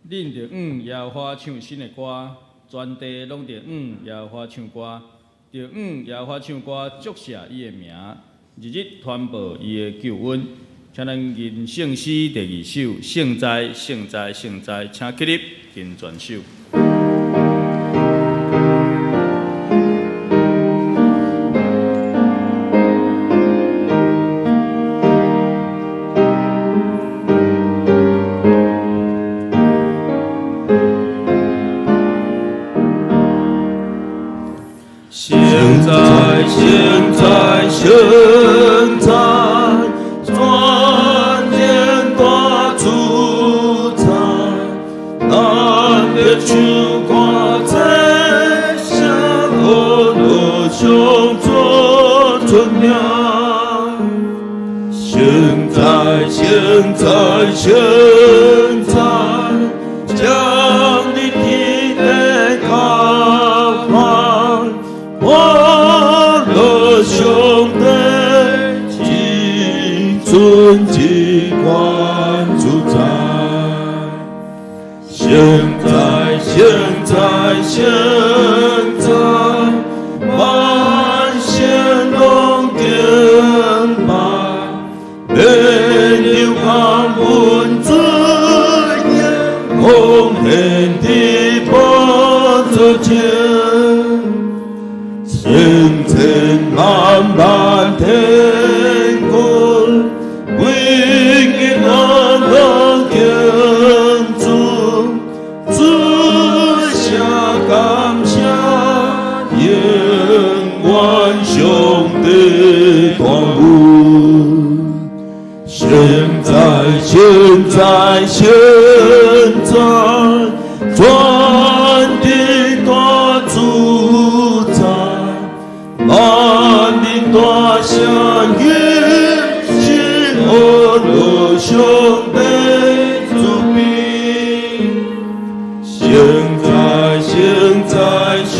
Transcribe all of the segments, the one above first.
恁著向耶和華唱新的歌，全地攏著向耶和華唱歌，著向耶和華唱歌，祝謝伊的名，日日傳報伊的救恩。請咱吟聖詩第二首，聖哉，聖哉，聖哉，請起立，吟全首。聖哉，聖哉，聖哉，全能大主宰，咱著唱歌讚謝阿樂上做出名。聖哉，聖哉，聖哉，降臨天的高帆，阿樂上帝至尊至冠主宰。聖哉，聖哉，聖哉，萬聖攏敬拜，免流感恩主榮，奉獻佇寶座前，千千萬萬天軍，歸敬阿樂敬主，主謝感謝，永遠上帝大恩。聖哉，聖哉，聖哉，全地大主宰，萬民大聲吟詩阿樂上帝主庇。聖哉，聖哉，聖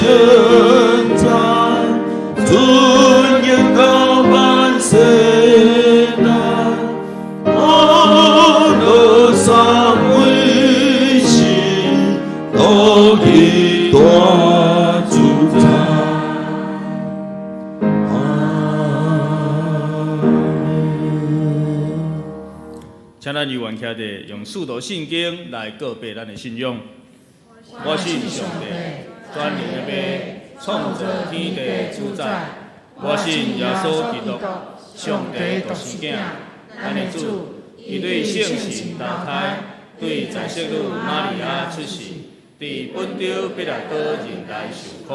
哉，尊榮到萬世代，阿樂三位神，獨一大主宰。阿們。請咱猶原徛佇用使徒信經來告白咱的信仰。我信上帝，全能的父，創造天地主宰。我信耶穌基督，上帝獨生囝，咱的主，伊對聖神投胎，對在聖女瑪利亞出世，佇本丟彼拉多忍耐受苦，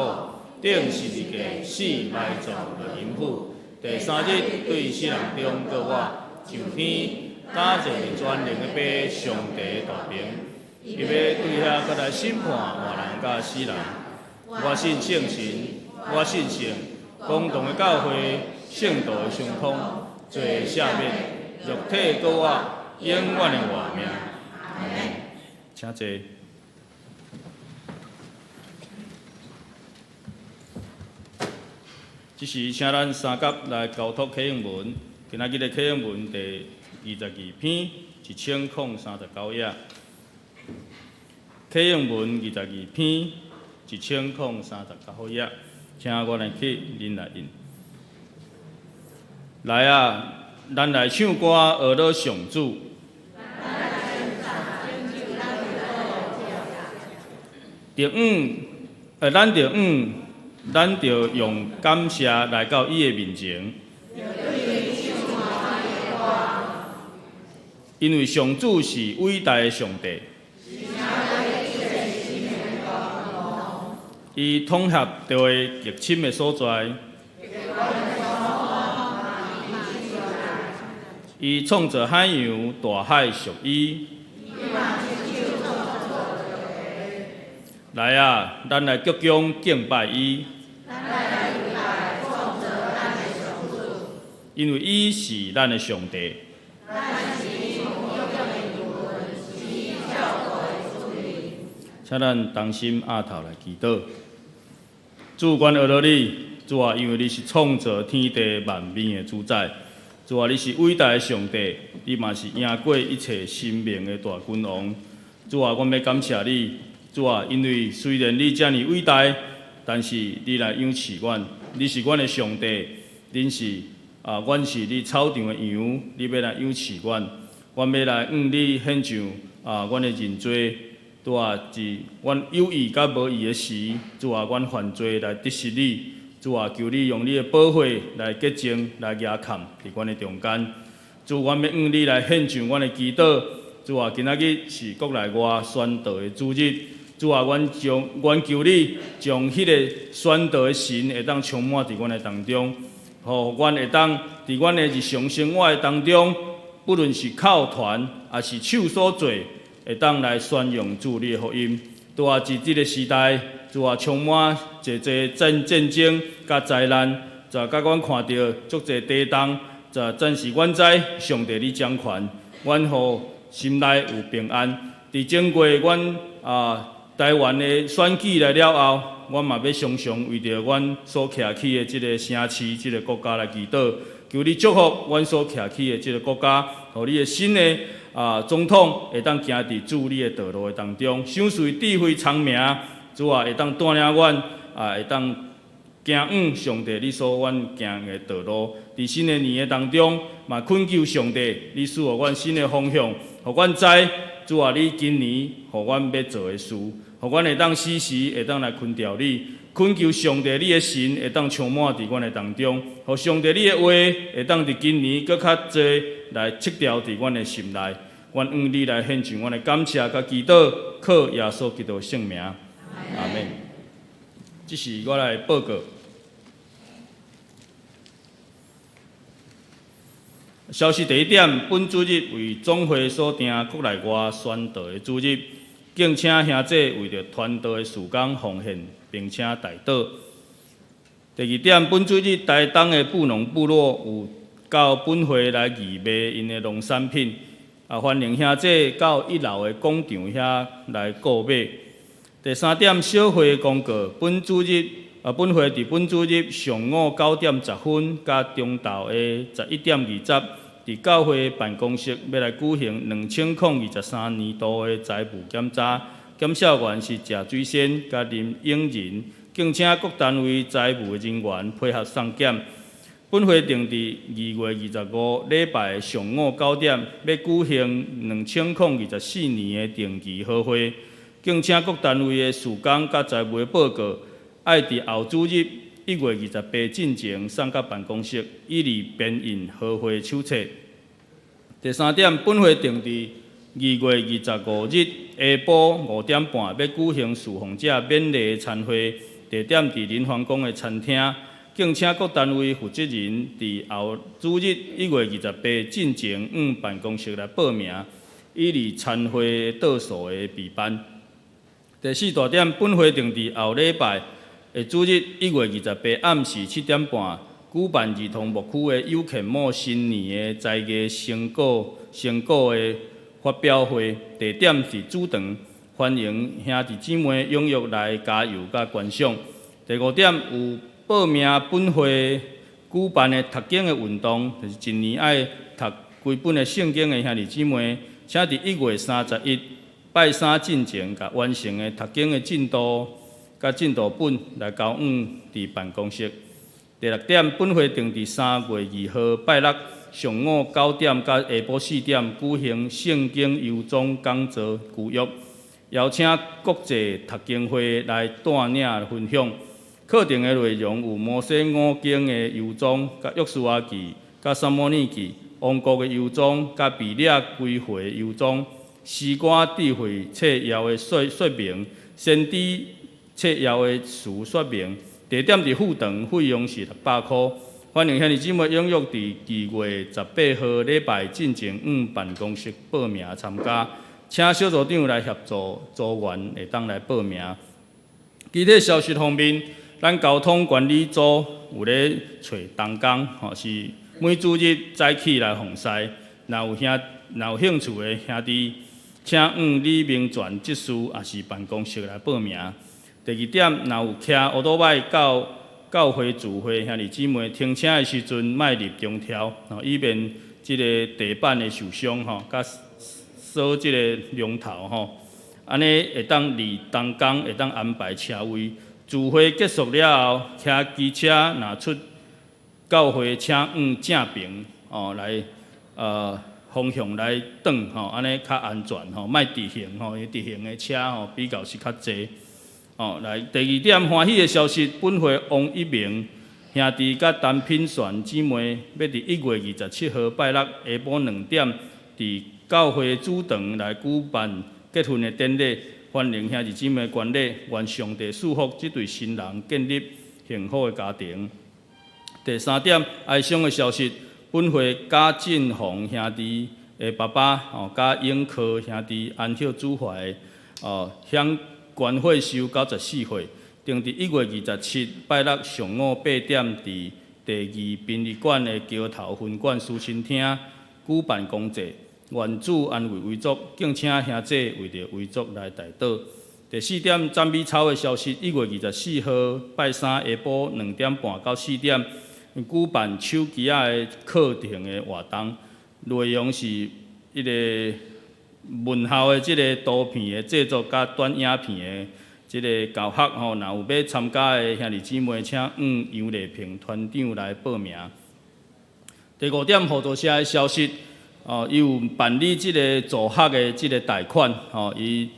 釘十字架，死埋葬落陰府，第三日對死人中復活，上天，駕坐佇全能的父上帝大爿，伊欲對遐閣來審判活人佮死人。我信聖神，我信聖公同的教會，聖徒的相通，罪赦免，肉體復活，永遠的活命。請坐。這時，請咱三甲來交託啟應文。今仔日的啟應文第22篇，1039頁。啟應文22篇，1039頁，請我來去，恁來印。來啊，咱來唱歌，學樂上主。著向，咱著向，咱著用感謝來到伊的面前。因為上主是偉大的上帝。伊統合地極深的所在。伊創造海洋，大海屬伊。來啊，咱來鞠躬敬拜伊。因為伊是咱的上帝。請咱同心阿頭來祈禱。主，阮阿樂你，主啊，因為你是創造天地萬物的主宰，主啊，你是偉大的上帝，你嘛是贏過一切生命的大君王。主啊，阮欲感謝你，主啊，因為雖然你遮爾偉大，但是你來養飼阮，你是阮的上帝，恁是啊，阮是你草場的羊，你欲來養飼阮，阮欲來向你獻上啊，阮的認罪。主啊，佇阮有意佮無意的時，主啊，阮犯罪來得失你。主啊，求你用你的寶血來潔淨、來遮蓋佇阮的中間。主，阮欲向你來獻上阮的祈禱。主啊，今仔日是國內外宣道的主日。主啊，阮將阮求你將彼个宣道的神會當充滿佇阮的當中，予阮會當佇阮的日常生活的當中，不論是口傳抑是手所做，會當來宣揚主你的福音。主啊，佇這个時代，主啊，充滿濟濟戰爭佮災難，就佮阮看著足濟地動，就暫時阮知上帝你掌權，阮予心內有平安。佇經過阮啊台灣的選舉來了後，阮嘛欲常常為著阮所徛起的這个城市、這个國家來祈禱，求你祝福阮所徛起的這个國家，予你的新的啊總統會當行佇主你的道路的當中，賞賜智慧聰明，主啊會當帶領阮啊會當行往上帝你所阮行的道路。佇新的年的當中，嘛懇求上帝，你賜予阮新的方向，予阮知主啊，你今年予阮欲做的事，予阮會當時時會當來懇求你，懇求上帝你的神會當充滿佇阮的當中，予上帝你的話會當佇今年閣較濟來切調佇阮的心內。阮向你來獻上阮的感謝佮祈禱，靠耶穌基督聖名，阿們。這是我來報告。消息第一點，本主日為總會所定國內外宣道的主日，敬請兄弟為著傳道的事工奉獻，並且代禱。第二點，本主日台東的布農部落有到本會來義賣𪜶的農產品，啊，歡迎兄弟到一樓的廣場遐來購買。第三點，小會公告，本主日啊，本會佇本主日上午9點10分，佮中晝的11點20，佇教會辦公室欲來舉行2023年度的財務檢查，檢視員是謝水仙佮林永仁，敬請各單位財務人員配合送檢。本會定佇2月25禮拜上午九點，欲舉行2024年的定期好會，敬請各單位的事工佮財務的報告，愛佇後主日1月28進前送到辦公室，以利編印好會手冊。第三點，本會定佇2月25日下晡5點半，欲舉行侍奉者勉勵的餐會，地點佇林皇宮的餐廳。敬請各單位負責人佇後主日1月28進前，向辦公室來報名，以利餐會桌數的備辦。第四大點，本會定佇後禮拜的主日1月28暗時7點半，舉辦兒童牧區的有錢某新年的才藝成果的發表會，地點是主堂，歡迎兄弟姊妹踴躍來加油佮觀賞。第五點，有報名本會舉辦的讀經的運動，就是一年愛讀幾本的聖經的兄弟姊妹，請佇1月31拜三進前，共完成的讀經的進度佮進度本來交往佇辦公室。第六點，本會定佇3月2號拜六上午九點到下晡4點舉行聖經遊蹤講座舊約，邀請國際讀經會來帶領分享。課程的內容有摩西五經的遊蹤、佮約書亞記、佮撒母耳記、王國的遊蹤、佮被掠歸回的遊蹤、詩歌智慧冊要的說明、先知冊要的詞說明。地點佇副堂，費用是600箍。歡迎兄弟姊妹踴躍佇2月18號禮拜進前向辦公室報名參加，請小組長來協助組員會當來報名。其他消息方面，咱交通管理組有咧揣同工，吼，是每主日早起來奉侍。若有興趣的兄弟，請向李明全執事抑是辦公室來報名。第二點，若有騎歐多擺到教會聚會兄弟姊妹，停車的時陣莫入中條，吼，以免這个地板會受傷，吼，佮鎖這个龍頭，吼。按呢會當佇同工會當安排車位。聚會結束了後，騎機車若出教會，請往正爿哦來方向來轉吼，按呢較安全吼，莫直行吼，因為直行的車吼比較是較濟。哦，來第二點歡喜的消息，本會王一鳴兄弟佮陳品璇姊妹，欲佇1月27號拜六下晡2點，佇教會主堂來舉辦結婚的典禮，歡迎兄弟姊妹觀禮，願上帝賜福這對新人建立幸福的家庭。第三點哀傷的消息，本會嘉進宏兄弟的爸爸哦，嘉永科兄弟安息主懷哦，享關歲壽94歲，定佇1月27拜六上午8點，佇第二殯儀館的橋頭分館思親廳舉辦公祭，願主安慰遺族，敬請兄姊為著遺族來代禱。第四點讚美操的消息，1月24號拜三下晡2點半到4點，舉辦手機仔的課程的活動，內容是彼个文校的這个圖片的製作佮短影片的這个教學吼，若有欲參加的兄弟姊妹，請向楊麗萍團長來報名。第五點互助社的消息，哦，伊有辦理這个助學的這个貸款，吼，伊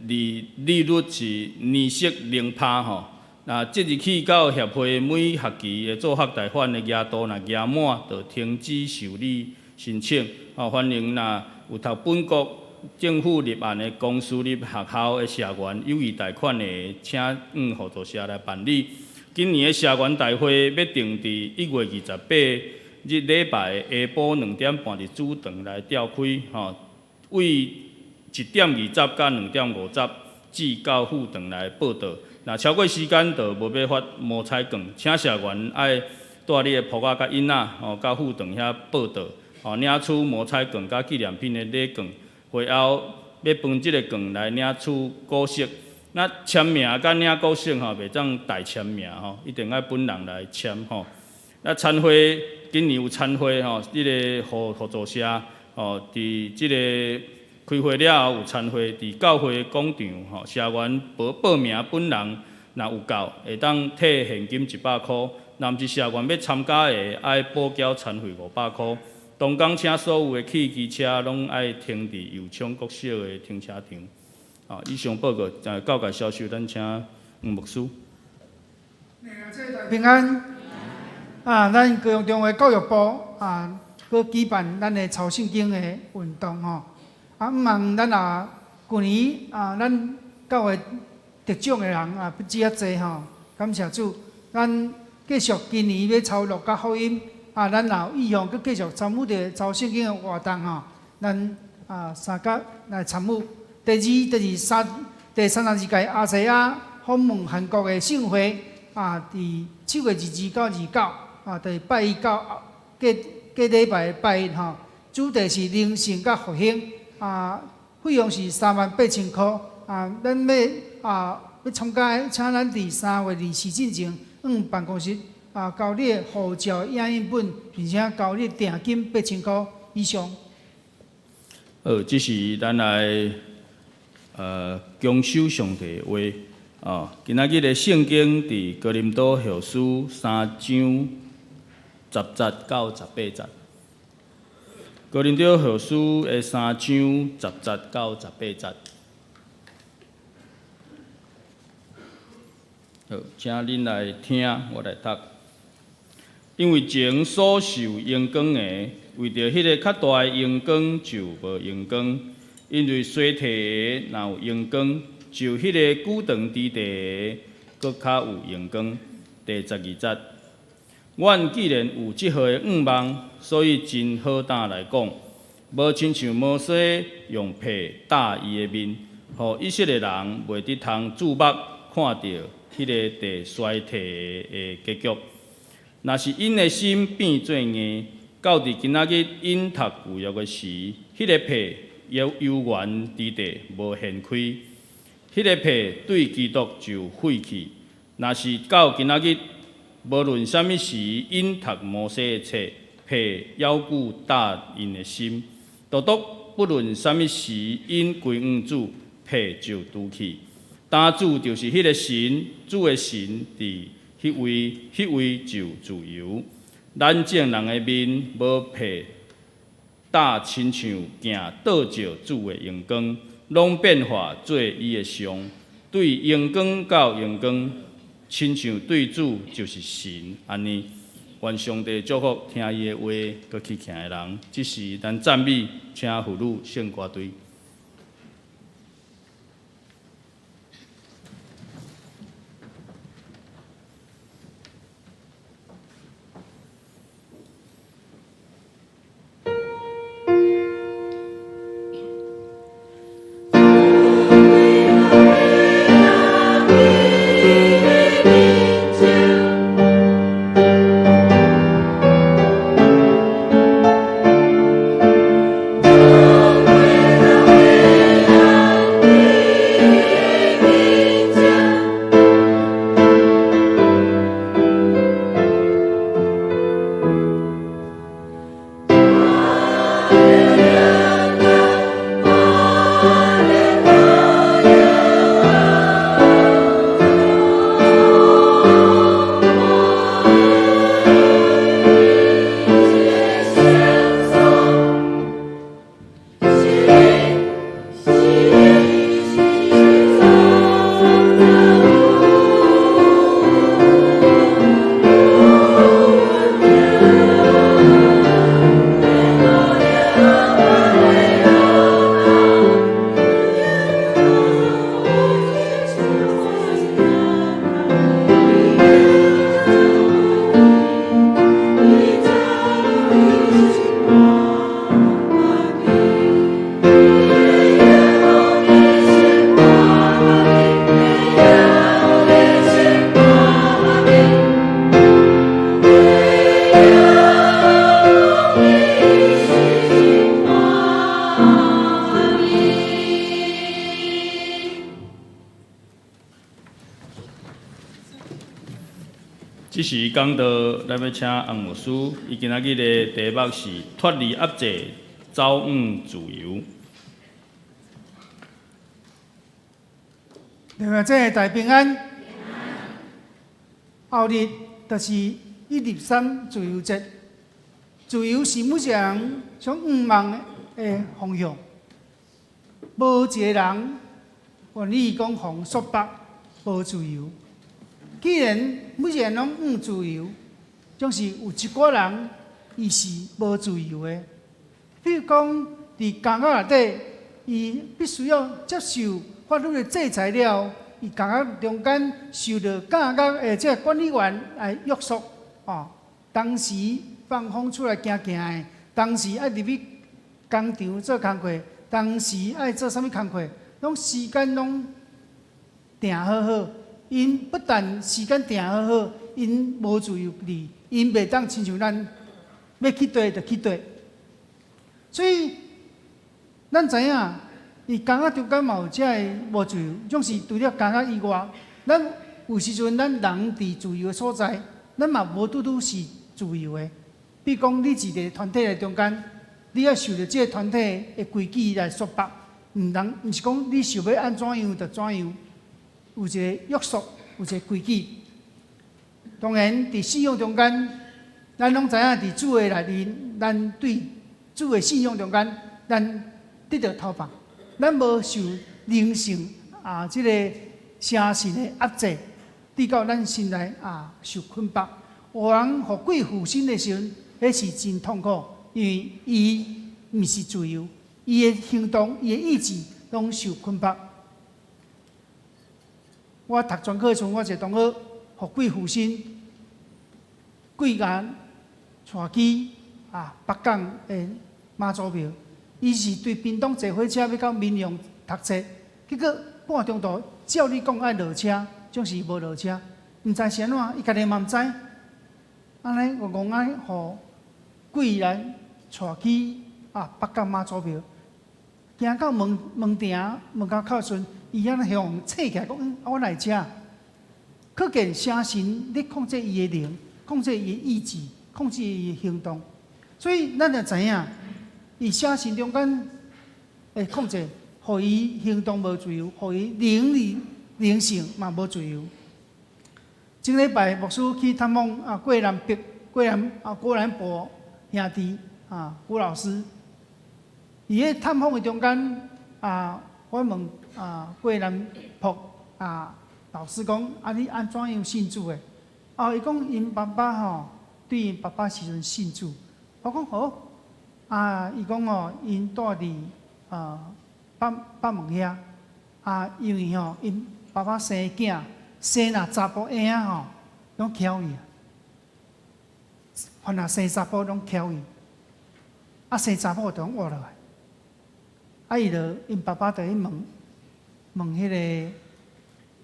利率是年息0%吼。那即日起到協會每學期的助學貸款的額度若額滿，就停止受理申請。吼，歡迎若有讀本國政府立案的公私立學校的社員有意貸款的，請向互助社來辦理。今年的社員大會欲定佇1月28日禮拜下晡2點半佇主堂來召開，吼，為1點20到2點50至到副堂來報到。若超過時間，就無欲發摸彩券，請社員愛帶你的簿仔佮印仔，吼，到副堂遐報到，吼，領取摸彩券佮紀念品的禮券。會後欲分這个券來領取股息。那簽名佮領股息吼，袂當代簽名吼，一定愛本人來簽吼。那餐會今年有餐會吼，這个互助社吼，佇這个開會了後有餐會，佇教會廣場吼，社員報名本人若有夠，會當退現金100箍。若毋是社員欲參加的，愛補繳餐費500箍。同工請所有的汽機車攏愛停佇右昌國小的停車場。好，以上報告，教界消息，咱請黃牧師。平安。啊，咱高雄中會教育部啊，閣舉辦咱的抄聖經的運動吼。啊，毋茫咱也舊年啊，咱教會得獎的人啊，不止遐濟吼。感謝主，咱繼續今年欲抄路加福音啊，咱若有意向閣繼續參與著抄聖經的活動吼，咱啊三甲來參與。第二，就是第32屆亞細亞訪問韓國的盛會啊，佇7月22到29啊，就是拜一到過過禮拜拜一吼，主題是靈性佮復興啊，費用是38,000箍啊，咱欲啊欲參加的，請咱佇3月24進前，向辦公室啊交你的護照影印本，並且交你訂金八千箍以上。好，這是咱來恭守上帝的話。哦，今仔日的聖經佇哥林多後書3章10節到18節。哥林多後書的三章十節到十八節。好，請恁來聽，我來讀。因為前所受榮光的，為著彼个較大的榮光就無榮光；因為衰退的若有榮光，就彼个久長之地的，閣較有榮光。第12節，阮既然有這號的向望，所以真好膽來講，無親像摩西用被罩伊的面，予以色列人袂得通注目看著彼个地衰退的結局。若是𪜶的心變做硬，到佇今仔日𪜶讀舊約的時，彼个被猶猶原佇地無掀開，彼个被對基督就廢去。若是到今仔日，無論啥物時，𪜶讀摩西的冊，被猶舊罩𪜶的心。獨獨不論啥物時，𪜶歸向主，被就除去。但主就是彼个神，主的神佇彼位，彼位就自由。咱眾人的面無被罩，親像鏡倒照主的榮光，攏變化做伊的像，對榮光到榮光，親像對主就是神按呢。願上帝祝福聽伊的話，閣去行的人。這是咱讚美，請婦女聖歌隊。這時講道，咱欲請洪牧師，伊今仔日的題目是脫離壓制，走向自由。另外，這个大平安，後日就是123自由節。自由是每一个人所向望的方向，無一个人願意講予束縛，無自由。既然每一个人攏向自由，總是有一寡人伊是無自由的。比如講，佇監獄內底，伊必須要接受法律的制裁了，伊監獄中間受著監獄的這个管理員來約束，哦，當時放風出來行行的，當時愛入去工廠做工課，當時愛做啥物工課，攏時間攏定好好。𪜶不但時間定好好，𪜶無自由佇，𪜶袂當親像咱欲去佗就去佗。所以咱知影，佇監獄中間嘛有這个無自由，總是除了監獄以外，咱有時陣咱人佇自由的所在，咱嘛無拄拄是自由的。比如講，你佇一個團體的中間，你愛受著這个團體的規矩來束縛，毋通毋是講你想欲按怎樣就怎樣。有一個約束，有一個規矩。當然，佇信仰中間，咱攏知影佇主的內面，咱對主的信仰中間，咱得著頭髮，咱無受靈性啊這個邪神的壓制，直到咱心內啊受捆綁。有人予鬼附身的時陣，彼是真痛苦，因為伊毋是自由，伊的行動、伊的意志攏受捆綁。我讀專科的時陣，我一個同學予鬼附身，鬼共帶去啊北港的媽祖廟。伊是對屏東坐火車欲到民雄讀冊，結果半中途照理講愛落車，總是無落車，毋知是按怎，伊家己嘛毋知。按呢戇戇按呢予鬼來帶去啊北港媽祖廟，行到門門埕門口口時陣，伊按呢向醒起來，講：啊，我來遮。可見邪神咧控制伊的靈，控制伊的意志，控制伊的行動。所以咱就知影，佇邪神中間會控制，予予伊行動無自由，予伊靈裡靈性嘛無自由。前禮拜牧師去探訪啊郭南伯、郭南啊郭南博兄弟啊郭老師，佇咧探訪的中間啊，我問啊郭南博啊老師講：啊你按怎樣信主的？哦，伊講𪜶爸爸吼，對𪜶爸爸時陣信主。我講好，啊，伊講吼，𪜶住佇啊北北門遐，啊，因為吼𪜶爸爸生囝，生若查埔嬰仔吼，攏翹去啊，凡若生查埔攏翹去，啊生查某就攏活落來，啊伊就𪜶爸爸就去問問彼个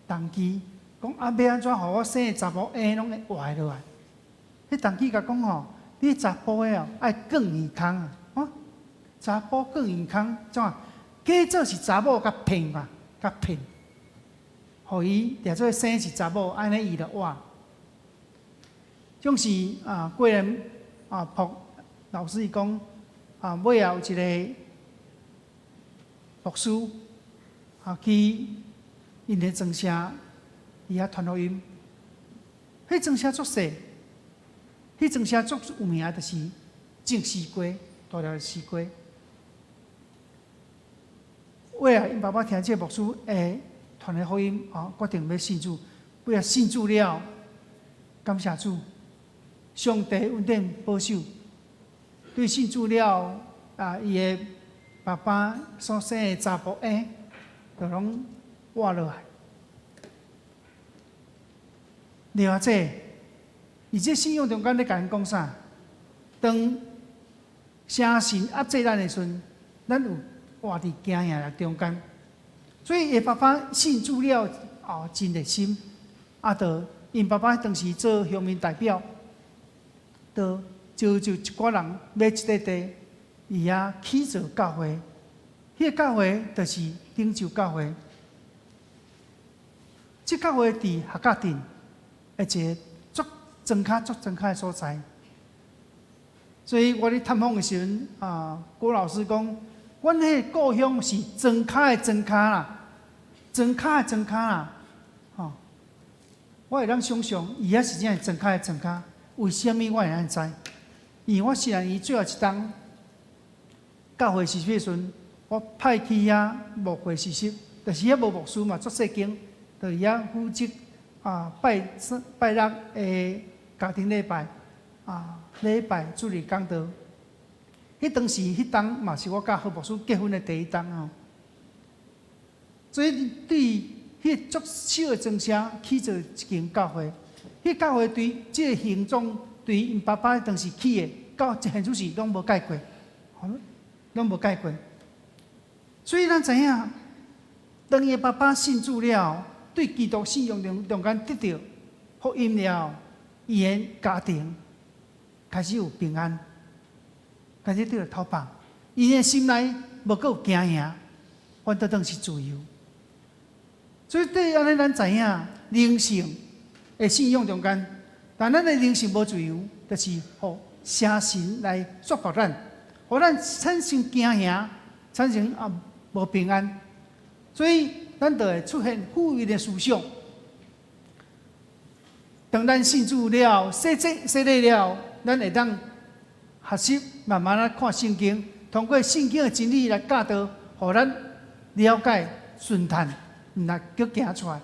童乩，講啊欲按怎予我生的查某嬰攏會活落來？彼童乩共講吼，你查埔的哦，愛囥耳空啊，哦，查埔囥耳空怎啊？假做是查某共騙啊，共騙，予伊掠做生是查某，按呢伊就活。總是啊，過年啊，朴老師伊講啊，尾後有一个牧師啊，去𪜶的莊社，伊遐傳福音。彼莊社足細，彼莊社足有名，就是種西瓜，大粒西瓜。尾仔𪜶爸爸聽這个牧師會傳的福音，啊，決定欲信主。尾仔信主了，感謝主，上帝恩典保守。對信主了，啊，伊的爸爸所生的查埔嬰，就攏活落來。另外，這伊這信仰中間咧共咱講啥？當邪神壓制咱的時陣，咱有活佇驚嚇的中間。所以，伊爸爸信主了，哦，真熱心。啊，就𪜶爸爸當時做鄉民代表，就招集一寡人買一塊地，伊遐起造教會。彼个教會就是頂洲教會。這教會佇客家鎮，一個足莊跤、足莊跤的所在。所以我咧探訪的時陣，啊，郭老師講，阮彼个故鄉是莊跤的莊跤啦，莊跤的莊跤啦，吼。我會當想象，伊遐是真正莊跤的莊跤，為啥物我會當知？因為我雖然伊最後一冬教會實習的時陣，我派去遐牧會實習，但是遐無牧師嘛，足細間，就佇遐負責啊拜拜六的家庭禮拜啊禮拜主日講道。彼當時彼冬嘛是我佮何牧師結婚的第一冬吼，所以對彼個足小的莊社起造一間教會，彼教會對這个形狀，對𪜶爸爸當時起的，到現此時攏無改過，攏無改過。所以咱知影，當伊的爸爸信主了，對基督信仰中中間得著福音了，伊的家庭開始有平安，開始得著透放，伊的心內無閣有驚嚇，反倒轉是自由。所以對按呢，咱知影靈性的信仰中間，但咱的靈性無自由，就是予邪神來束縛咱，予咱產生驚嚇，產生啊無平安，所以咱就會出現負面的思想。當咱信主了、洗禮洗禮了，咱會當學習慢慢仔看聖經，通過聖經的真理來教導，予咱了解順探，毋來閣行出來，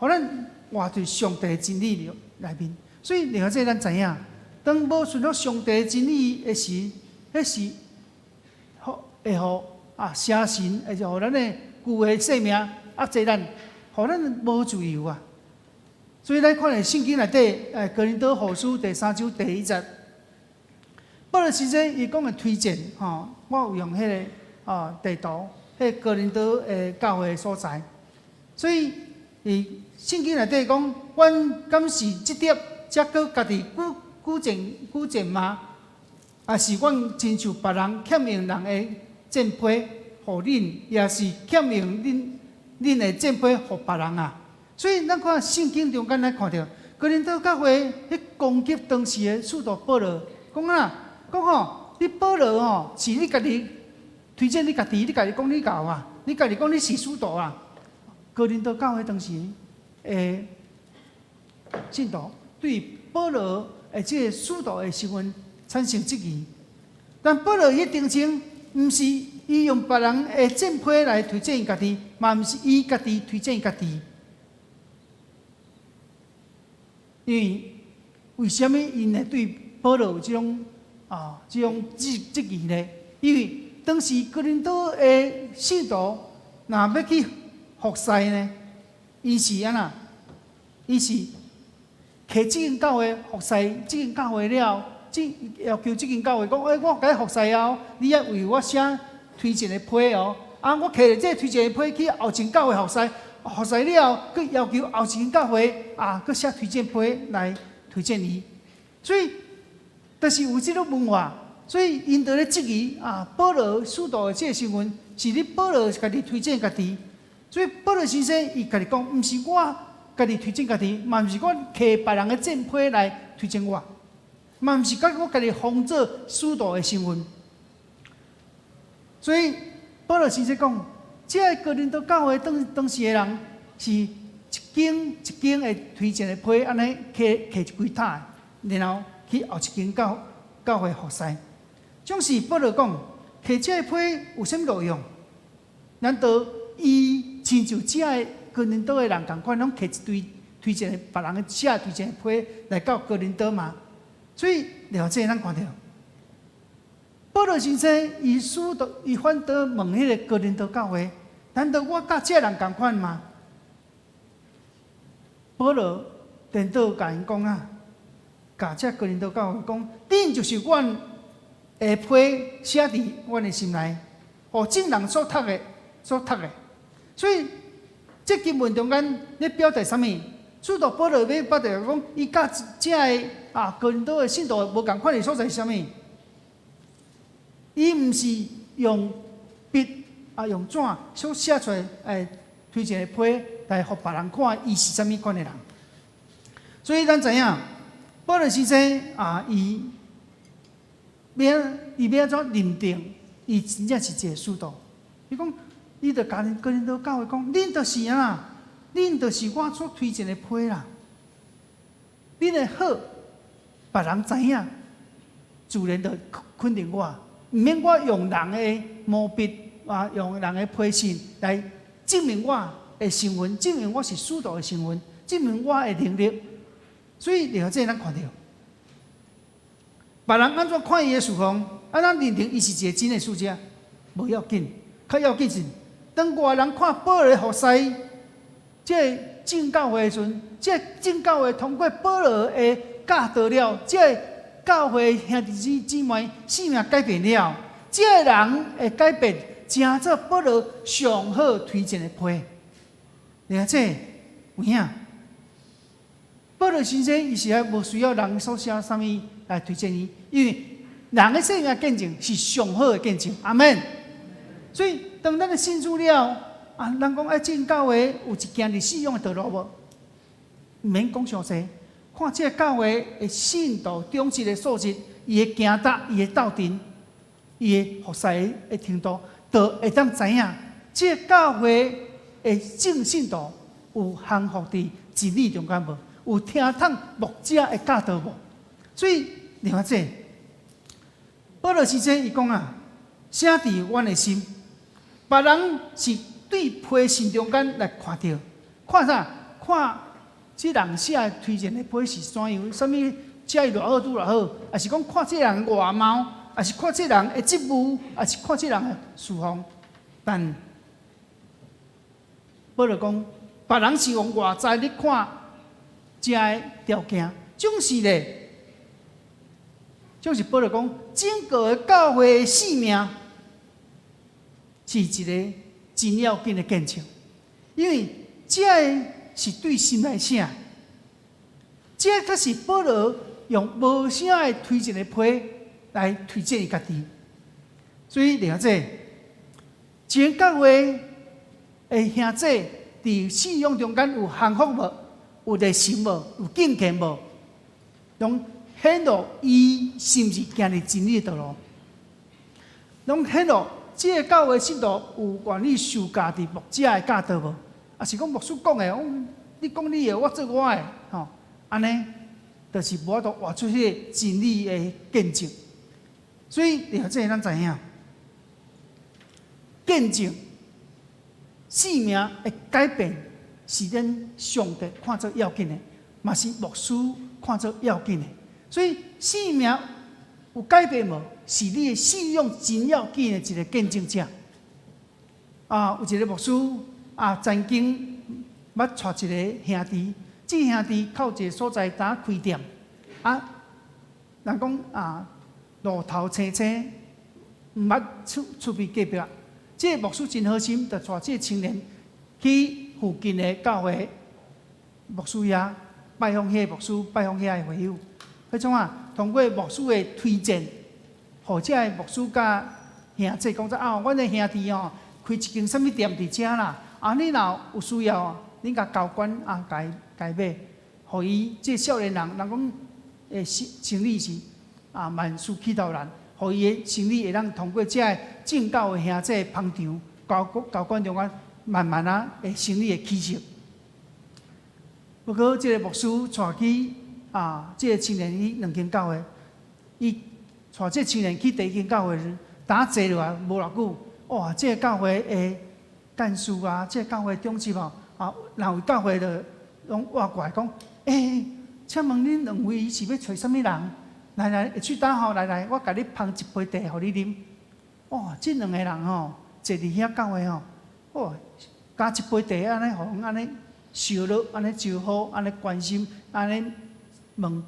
予咱活佇上帝的真理內面。所以，另外這咱知影，當無順服上帝的真理的時，彼是予會予啊邪神，會予咱的舊的生命壓制咱，予咱無自由啊。所以咱看佇聖經內底，哥林多後書第三章第一節，保羅時陣伊講的推薦，吼，我有用彼个啊地圖，彼个哥林多的教會的所在。所以，佇聖經內底講，阮敢是這點，才閣家己舉舉薦舉薦嗎？抑是阮親像別人欠用人的薦批予恁，抑是欠用恁恁的薦批予別人啊？所以，咱看聖經中間來看著，哥林多教會彼攻擊當時的使徒保羅，講啊，講吼，你保羅吼是你家己推薦你家己，你家己講你𠢕啊。你家己講你是使徒啊？哥林多教會當時的信徒對保羅的這个使徒的身份產生質疑，但保羅伊澄清，毋是伊用別人的薦批來推薦伊家己，嘛毋是伊家己推薦伊家己。因為為啥物𪜶會對保羅有這種啊這種質疑呢？因為當時哥林多的信徒若欲去服侍呢，伊是按怎？伊是提這間教會服侍這間教會了，這要求這間教會講：欸，我共你服侍哦，你愛為我寫推薦的批哦。啊，我提著這个推薦的批去後一間教會服侍，服侍了後，閣要求後一間教會啊，閣寫推薦批來推薦伊。所以，就是有這種文化，所以𪜶佇咧質疑啊，保羅使徒的這个身份是你保羅家己推薦家己。所以保羅先生伊家己講，毋是我家己推薦家己，嘛毋是我提別人的薦批來推薦我，嘛毋是講我家己封做使徒的身份。所以保羅先生講，這个哥林多教會當當時的人是一間一間的推薦的批，按呢提提一規塔，然後去後一間教會服侍。總是保羅講，提這个批有啥物路用？難道伊親像這个哥林多的人仝款，攏提一堆推薦的別人的寫推薦的批來到哥林多嗎？所以了解咱看著，保羅先生伊使徒伊反倒問彼个哥林多教會：難道我佮這个人仝款嗎？保羅顛倒共𪜶講啊，共這哥林多教會講，恁就是阮的批寫佇阮的心內，予眾人所讀的，所讀的。所以這經文中間咧表達啥物？使徒保羅欲表達講，伊佮這个啊哥林多的信徒無仝款的所在是啥物？伊毋是用筆啊用紙所寫出來推薦的批來予別人看，伊是啥物款的人。所以咱知影，保羅先生啊，伊欲按怎認定？伊真正是一个使徒。伊講，伊就共哥林多教會講，恁就是啊，恁就是我所推薦的批啦。恁的好，別人知影，自然就肯定我，毋免我用人的毛筆啊，用人的批信來證明我的身份，證明我是使徒的身份，證明我的能力。所以，了這咱看著，別人按怎看伊的侍奉，按怎認定伊是一个真的使者，無要緊，較要緊是，當外人看保羅服侍這个眾教會的時陣，這个眾教會通過保羅的教導了，這个教會兄弟姊妹生命改變了，這个人的改變，成做保羅上好推薦的批。了這有影？保羅先生伊是還無需要人所寫啥物來推薦伊，因為人的生命見證是上好的見證。阿門。所以當咱的信主了，啊，人講愛進教會有一行佇信仰的道路無？毋免講傷濟，看這个教會的信徒忠實的素質，伊的行踏，伊的鬥陣，伊的服侍的程度，就會當知影這个教會的正信徒有降服佇真理中間無？有聽從牧者的教導無？所以另外這保羅先生伊講啊，寫佇阮的心，別人是對批信中間來看著，看啥？看這人寫的推薦的批是怎樣？啥物？遮伊偌好，拄偌好？抑是講看這人外貌，抑是看這人的職務，抑是看這人的侍奉？但保羅講，別人是用外在咧看。這个條件，總是咧，總是保羅講，整個教會的生命是一个真要緊的見證，因為這个是對心來寫，這個是保羅用無寫的推薦的批來推薦伊家己，所以了解，這教會的兄弟佇信仰中間有降服無？有熱心無？有敬虔無？攏顯露伊是毋是行佇真理的道路？攏顯露這个教會信徒有願意受家己牧者的教導無？抑是講牧師講的，你講你的，我做我的，吼，按呢，就是無法度活出彼个真理的見證。所以，弟兄咱知影，見證生命的改變是咱上帝看做要緊的，嘛是牧師看做要緊的。所以，生命有改變無，是你的信仰真要緊的一個見證者。啊，有一個牧師啊，曾經捌帶一個兄弟，這兄弟靠一個所在當開店，啊，人講啊，路頭青青，毋捌厝邊隔壁。這個牧師真好心，就帶這個青年去附近的教會牧師遐拜訪彼個牧師，拜訪遐个會友。彼種啊，通過牧師的推薦，予這个牧師佮兄弟講說啊，阮的兄弟吼開一間啥物店佇遮啦。啊，你若有需要，恁共交關啊，共伊買，予伊這少年人，人講生意是啊，萬事起頭難，予伊的生意會當通過這个正教的兄弟捧場，交關中間慢慢仔的生意會起勢。不過，這個牧師帶去啊，這個青年去兩間教會，伊帶這個青年去第一間教會時，當坐落來無偌久，哇！這個教會的幹事啊，這個教會長執哦，啊，人有教會就攏倚過來講，欸，請問恁兩位是欲揣啥物人？來來，會喙焦吼，來來，我共你捧一杯茶，予你啉。哇！這兩个人吼，坐佇遐教會吼，哇，加一杯茶按呢，予阮按呢燒熱，按呢招呼，按呢關心，按呢問，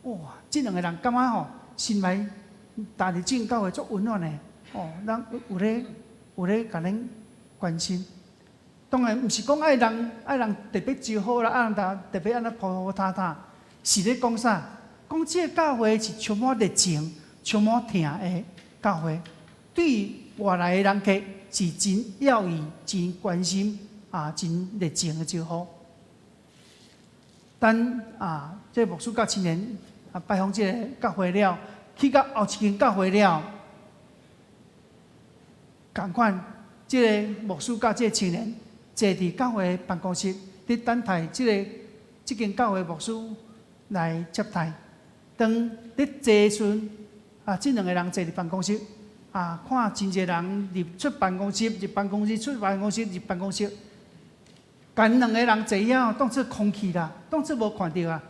哇！這兩个人感覺吼，心內踏入正教會足溫暖的，哦，人有咧共恁關心。當然，毋是講愛人特別招呼啦，愛人特別按呢鋪鋪沓沓，是咧講啥？講這個教會是充滿熱情、充滿疼的教會，對外來的人客是真要意、真關心啊，真熱情的招呼。等啊，這個牧師佮青年啊拜訪這个教會了，去到後一間教會了，仝款，這个牧師佮這个青年坐佇教會辦公室，佇等待這个這間教會牧師來接待。當佇坐時啊，這兩个人坐佇辦公室啊，看真濟人入出辦公室，入辦公室，出辦公室，入辦公室。共兩个人坐遐，當做空氣啦，當做無看著啊。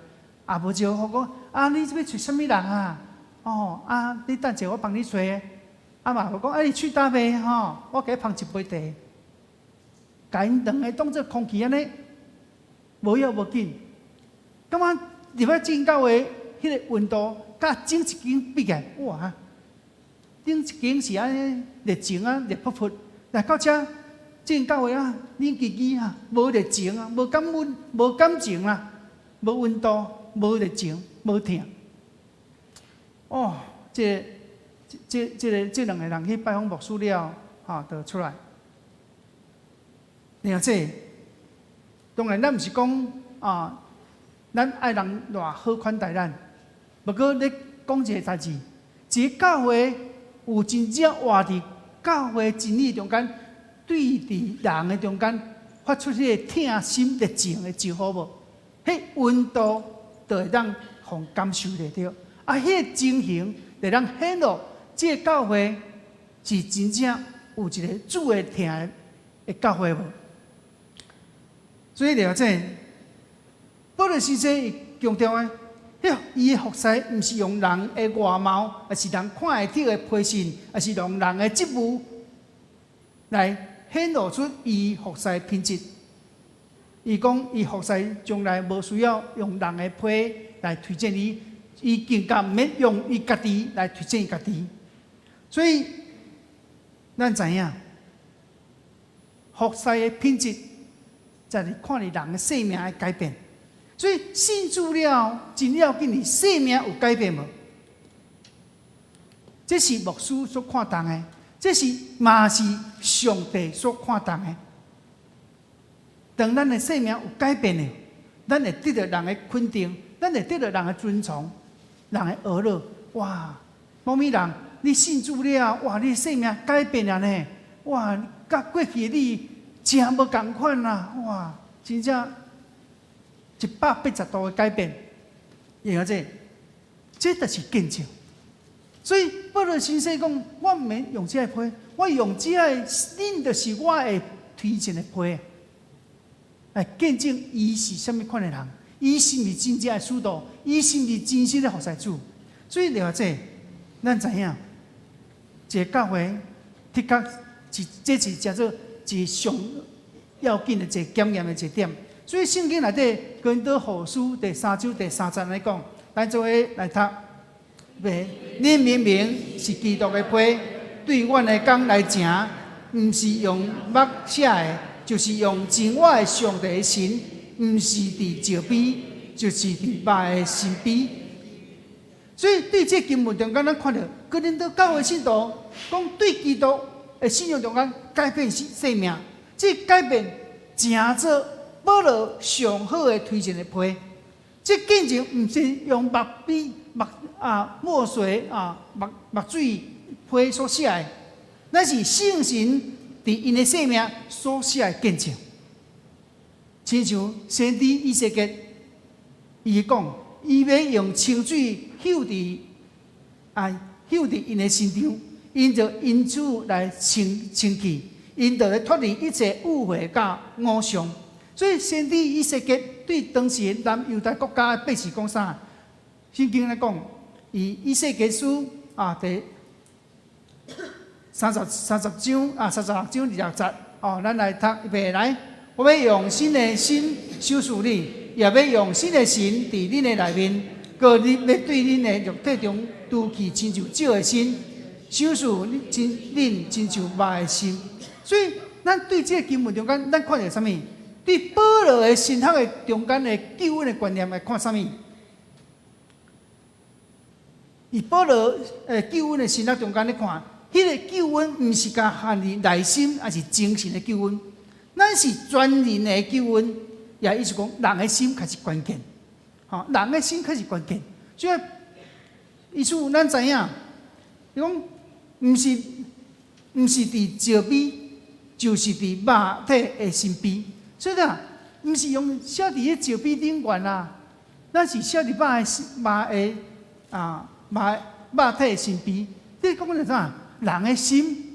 也無招呼講啊，你這欲揣啥物人啊？哦，啊，你等者我幫你揣。啊嘛，無講啊，你喙焦未吼？我共你捧一杯茶。共𪜶兩个當做空氣按呢，無要無緊。感覺入去這間教會，彼个溫度佮頂一間比起來，哇！頂一間是按呢熱情啊，熱撲撲。來到遮這間教會啊，冷吱吱啊，無熱情啊，無感溫，無感情啦，無溫度，無熱情，無疼。哦，這、這、這個、這兩个人去拜訪牧師了，吼，就出來。爾這當然，咱毋是講啊，咱愛人偌好款待咱。不過，咧講一个代誌，一个教會有真正活佇教會真理中間，對佇人的中間發出彼个疼心熱情的招呼無？彼溫度就會當予感受得著。啊，彼个情形會當顯露，這个教會是真正有一个主的疼的教會無？所以了解，保祿先生伊強調的，伊的服侍毋是用人的外貌，抑是人看會著的批信，抑是用人的職務來顯露出伊服侍的品質。伊講，伊服侍從來無需要用人的批來推薦伊，伊更加毋免用伊家己來推薦伊家己。所以，咱知影服侍的品質，在是看佇人的生命的改變。所以信主了，真要緊，你生命有改變無？這是牧師所看重的，這是嘛是上帝所看重的。當咱的生命有改變了，咱會得著人的肯定，咱會得著人的尊崇，人的呵咾。哇，某某人，你信主了，哇，你生命改變了呢，哇，佮過去的你誠無仝款啦，哇，真正180度的改變，會曉這，這就是見證。所以保羅先生講，我毋免用這個批，我用這個，恁就是我的推薦的批，來見證伊是啥物款的人，伊是毋是真正的使徒，伊是毋是真實的服侍主。所以了這，咱知影，一個教會的確是這是誠做一上要緊的一個檢驗的一個點。所以聖經內底哥林多後書第三章第三節來講，咱做伙來讀。恁明明是基督的批，對阮的工來成，毋是用墨寫的，就是用真活的上帝的神，毋是佇石碑，就是佇肉的心碑。所以對這經文中間，咱看著哥林多教會信徒講對基督的信仰中間改變生命，這改變成做保羅上好的推薦的批。這見證毋是用墨筆墨啊墨水啊墨墨水批所寫的，乃是聖神佇𪜶的生命所寫的見證。親像先知以西結，伊講，伊欲用清水溼佇𪜶的身上，𪜶就因此來清清氣，𪜶就會脫離一切污穢佮偶像。所以先知以西結對當時南猶大國家的百姓講啥？聖經咧講，以以西結書啊第30章啊36章26節哦，咱來讀預備來。我欲用新的心賞賜你，也欲用新的神佇恁的內面，閣你欲對恁的肉體中除去親像石的心，賞賜恁親像肉的心。所以，咱對這個經文中間，咱看著啥物？對保羅的神學的中間的救恩的觀念來看啥物？佇保羅救恩的神學中間咧看，彼個救恩毋是共限佇內心，抑是精神的救恩，咱是全人的救恩，也意思講，人的心才是關鍵，吼，人的心才是關鍵。所以意思咱知影，伊講毋是佇石碑，就是佇肉體的心碑。所以啊，毋是用寫佇彼石碑頂懸啊，咱是寫佇肉的肉的啊肉肉體的心碑。這講的啥？人的心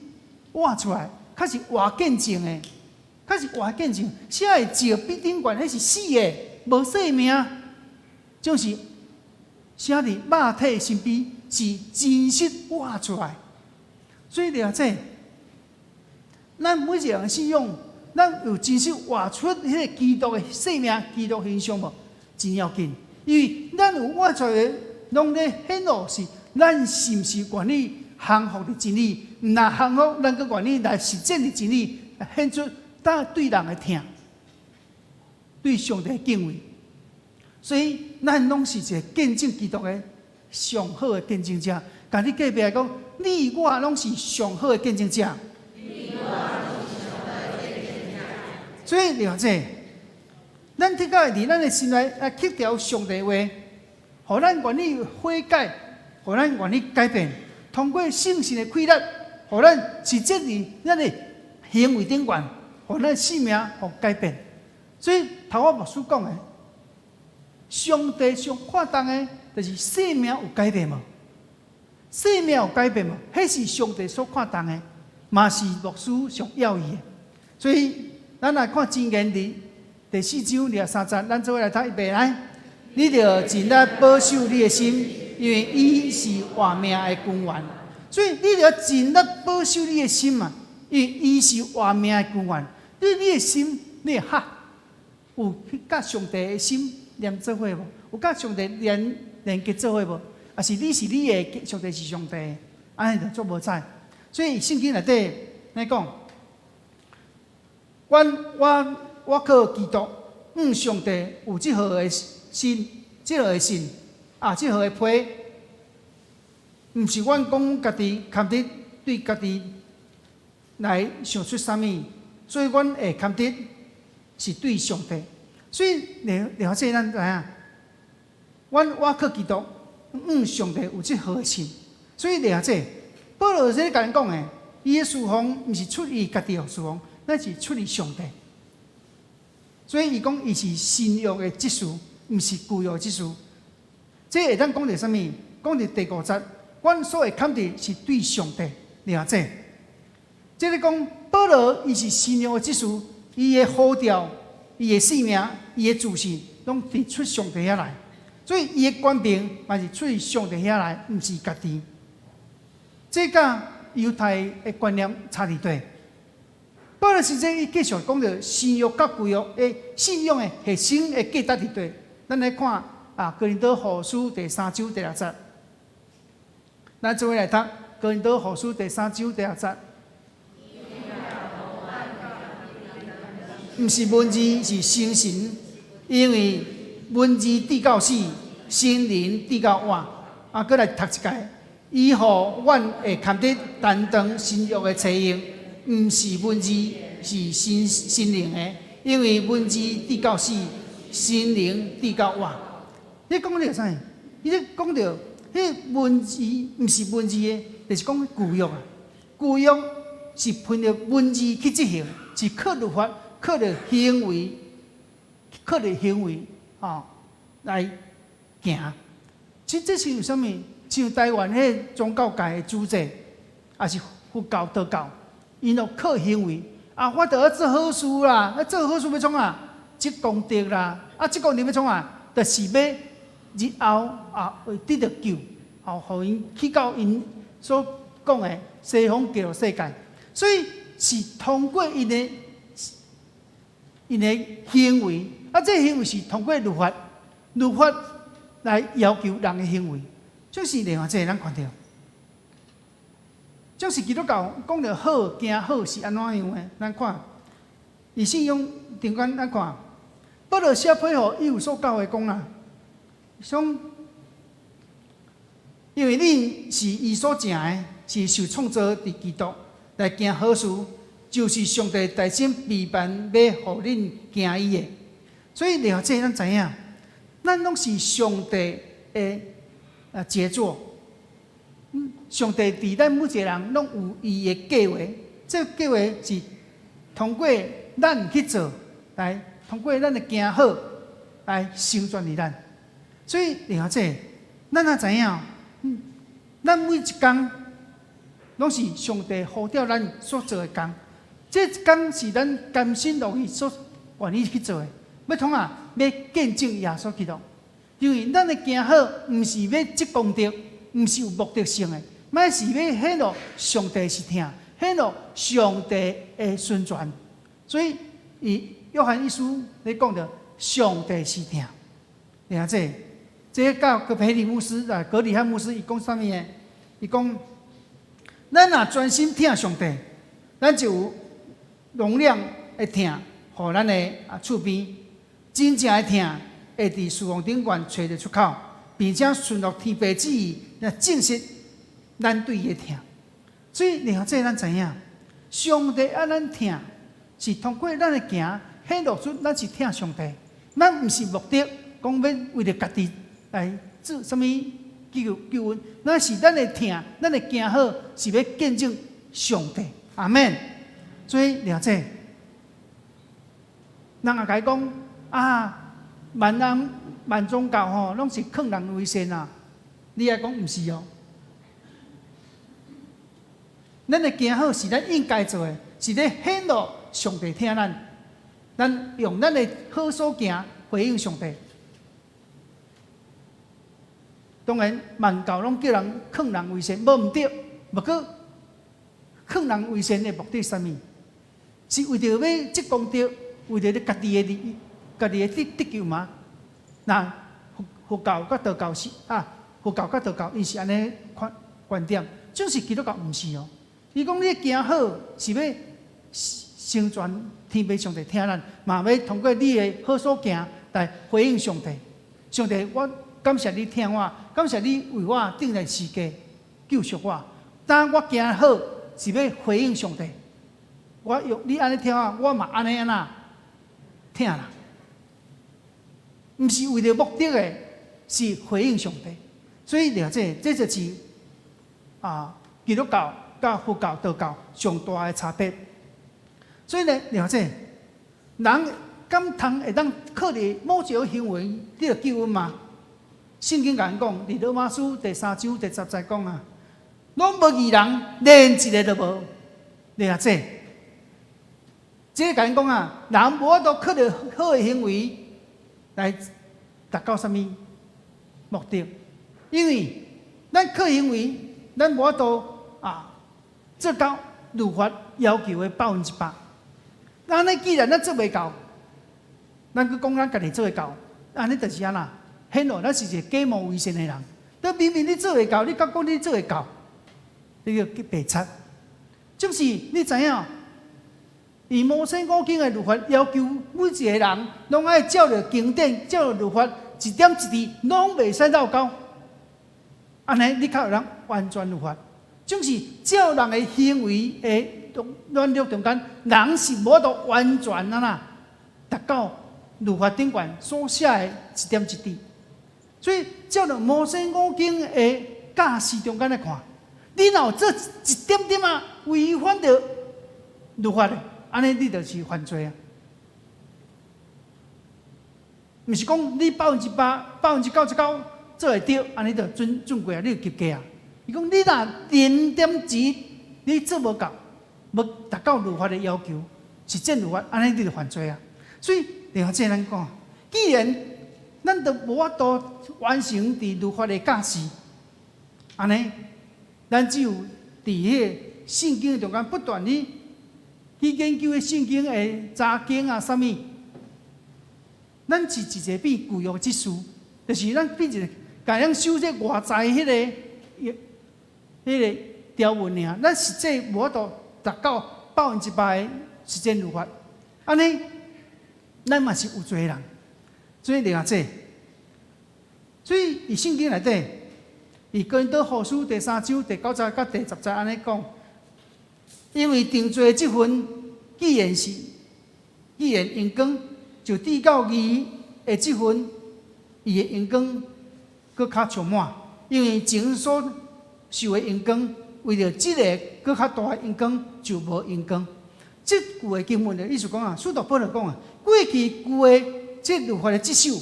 活出來，較是活見證的，較是活見證。寫佇石碑頂懸，彼是死的，無生命，就是寫佇肉體心碑，是真實活出來。所以了這，咱每一個人信仰，咱有真實活出彼個基督的生命、基督形象無？真要緊，因為咱有活出來的，攏咧顯露是咱是毋是願意降服佇真理？毋若降服，咱閣願意來實踐佇真理，顯出咱對人的疼，對上帝的敬畏。所以，咱攏是一個見證基督的上好的見證者。共你隔壁講，你我攏是上好的見證者。所以了解，咱的確佇咱的心內來乞調上帝話，予咱願意悔改，予咱願意改變，通過聖神的啟力，予咱實踐佇咱的行為頂懸，予咱生命予改變。所以頭仔牧師講的，上帝上看重的，就是生命有改變無？生命有改變無？彼是上帝所看重的，嘛是牧師上要意的。所以，咱來看箴言佇第四章23節，咱做伙來讀預備來。你著盡力保守你的心，因為伊是活命的根源。所以你著盡力保守你的心嘛，因為伊是活命的根源。你的心，你的腹有去佮上帝的心連做伙無？有佮上帝連結做伙無？抑是你是你的，上帝是上帝的，按呢就足無彩。所以聖經內底咧講，我靠基督，向上帝有這號的信，這號的信啊，這號的批，毋是阮講家己堪得對家己來想出啥物，所以阮會堪得是對上帝。所以了了解咱知影，阮我靠基督，向上帝有這號的信，所以了解，保羅這共𪜶講的，伊的事奉毋是出於家己的事奉，乃是出於上帝。所以伊講伊是新約的執事，毋是舊約的執事。這會當講著啥物？講著第五節，阮所會堪得是對上帝了解。這個講保羅伊是新約的執事，伊的呼召、伊的使命、伊的自信，攏佇出上帝遐來。所以伊的權柄嘛是出於上帝遐來，毋是家己。這佮猶太的觀念差佇佗。保羅實際伊繼續講著新約佮舊約的信仰的核心的價值佇佗。咱來看啊，哥林多後書第三章第六節。咱做伙來讀哥林多後書第三章第六節。毋是文字，是成神，因為文字致到死，聖靈致到活。啊，閣來讀一擺，伊予阮會堪得擔當新約的差役，毋是文字，是聖聖靈的，因為文字致到死，聖靈致到活。你講著啥？伊咧講著，彼文字毋是文字的，就是講舊約啊。舊約是憑著文字去執行，是靠律法、靠著行為、靠著行為吼來行。這這是有啥物？像台灣彼個宗教界的主者，抑是佛教、道教，𪜶攏靠行為。啊，我著愛做好事啦！啊，做好事欲創啥？積功德啦！啊，積功德欲創啥？就是欲日後啊會得著救，吼，予𪜶去到𪜶所講的西方極樂世界。所以是通過𪜶的𪜶的行為，啊，這個行為是通過律法，律法來要求人的行為。這是另外一個咱看著，這是基督教講著好行好是按怎樣的？咱看，伊信仰中間咱看，保羅寫批予以弗所教會講啦，說因為恁是伊所成的，是受創造佇基督來行好事，就是上帝大心備辦欲予恁行伊的。所以了這咱知影，咱攏是上帝的啊傑作。上帝佇咱每一個人攏有伊的計劃，這個計劃是通過咱去做，來通過咱的行好來成全於咱。所以了這，咱也知影，咱每一工攏是上帝呼召咱所做的工，這一工是咱甘心樂意所願意去做的。欲創啥？欲見證耶穌基督。因為咱的行好，毋是欲積功德，毋是有目的性的，乃是欲顯露上帝是疼，顯露上帝的成全。所以，伊約翰一書咧講著上帝是疼，了這，這佮葛培理牧師啊，葛理翰牧師伊講啥物呢？伊講，咱若專心疼上帝，咱就有容量的疼，予咱的啊厝邊真正的疼，會佇事奉頂懸揣著出口，並且順服天父旨意來證實咱對伊的疼。所以，了這咱知影，上帝愛咱疼，是通過咱的行顯露出咱是疼上帝。咱毋是目的講欲為著家己來做啥物救救恩，咱是咱的疼，咱的行好是欲見證上帝。阿們。所以了這，人也共伊講啊，萬人萬宗教吼，攏是勸人為善啊！你愛講毋是哦？咱的行好是咱應該做的，是咧顯露上帝疼咱，咱用咱的好所行回應上帝。當然，萬教攏叫人勸人為善，無毋對。毋過，勸人為善的目的是啥物？是為著欲積功德，為著你家己的利益、家己的得得救嗎？那佛佛教佮道教是啊，佛教佮道教𪜶是按呢款觀點，就是基督教毋是哦。伊講你行好是欲成全天父上帝疼咱，嘛欲通過你的好所行來回應上帝。上帝，我感謝你疼我，感謝你為我釘在十字架救贖我。當我行好是欲回應上帝。我用你按呢疼我，我嘛按呢按怎疼啦。毋是為著目的的，是回應上帝。所以了這，這就是啊，基督教佮佛教、道教上大的差別。所以呢，了解人敢通會當靠佇某一個行為得著救恩嗎？聖經共咱講，佇羅馬書第三章第十節講啊，攏無義人，連一个都無。了解，這个共咱講啊，人無法度靠著好的行為來達到啥物目的，因為咱靠行為，咱無法度啊做到律法要求的100%。按呢，既然咱做袂到，咱閣講咱家己做會到，按呢就是按怎？顯露咱是一個假冒為善的人。你明明你做會到，你閣講你做會到，你叫白賊。就是你知影，以摩西五經的律法要求每一個人，攏愛照著經典，照著律法，一點一滴攏袂使漏交。按呢，你較會當完全律法。就是照人的行為的軟弱中間，人是無法度完全按怎達到律法頂懸所寫的一點一滴。所以照著摩西五經的教示中間來看，你若有做一點點仔違反著律法的，按呢你就是犯罪啊！毋是講你100%、99%做會著，按呢就準準過啊，你就及格啊！伊講你若零點一，你做無到，無達到律法的要求，實踐律法，按呢你就犯罪啊！所以，另外這咱講，既然咱都無法度完成佇律法的教示，按呢，咱只有佇彼个聖經中間不斷去去研究彼聖經的查經啊，啥物，咱是一個變舊約執事，就是咱變一個共人守這外在彼個條文爾，咱實際無法度達到100%的實踐律法，按呢，咱嘛是有罪的人。所以另外這，所以佇聖經內底，佇哥林多後書第三章第九節佮第十節按呢講，因為定罪的這份既然榮光，就至到義的這份，伊的榮光閣較充滿，因為前所受的榮光，為著這个閣較大的榮光就無榮光。這句的經文的意思講啊，使徒保羅講啊，過去舊的這律法的職守，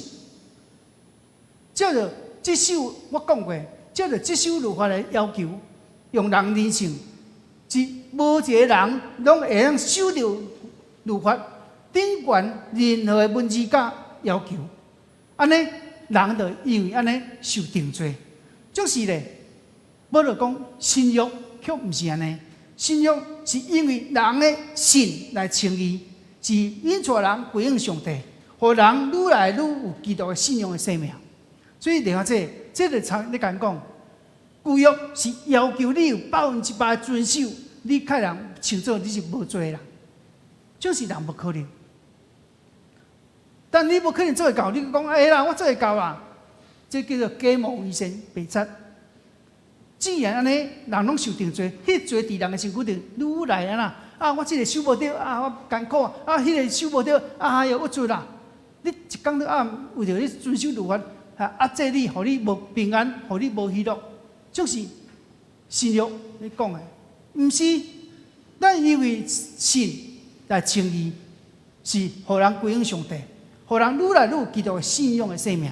照著職守我講過，照著職守律法的要求，用人人性，是無一个人攏會當守著律法頂懸任何的文字佮要求，按呢人就因為按呢受定罪。就是咧，保羅講新約卻毋是按呢，新約是因為人的信來稱義，是引帶人歸向上帝，予人愈來愈有基督的信仰的生命。所以另外這，這個參你共講，舊約是要求你有100%遵守，你較人稱做你是無罪的人，就是人無可能。但你無可能做會到，你講哎啦，我做會到啊，這叫做假冒為善，白賊。既然按呢，人攏受定罪，彼罪佇人的身軀頂愈來按怎啊，我這个守無著啊，我艱苦啊，彼个守無著啊，哎喲，鬱卒啦！你一工到暗為著你遵守律法，啊壓制你，予你無平安，予你無喜樂，就是新約咧講的，毋是咱因為信來稱義，是予人歸向上帝，予人愈來愈有基督的信仰的生命。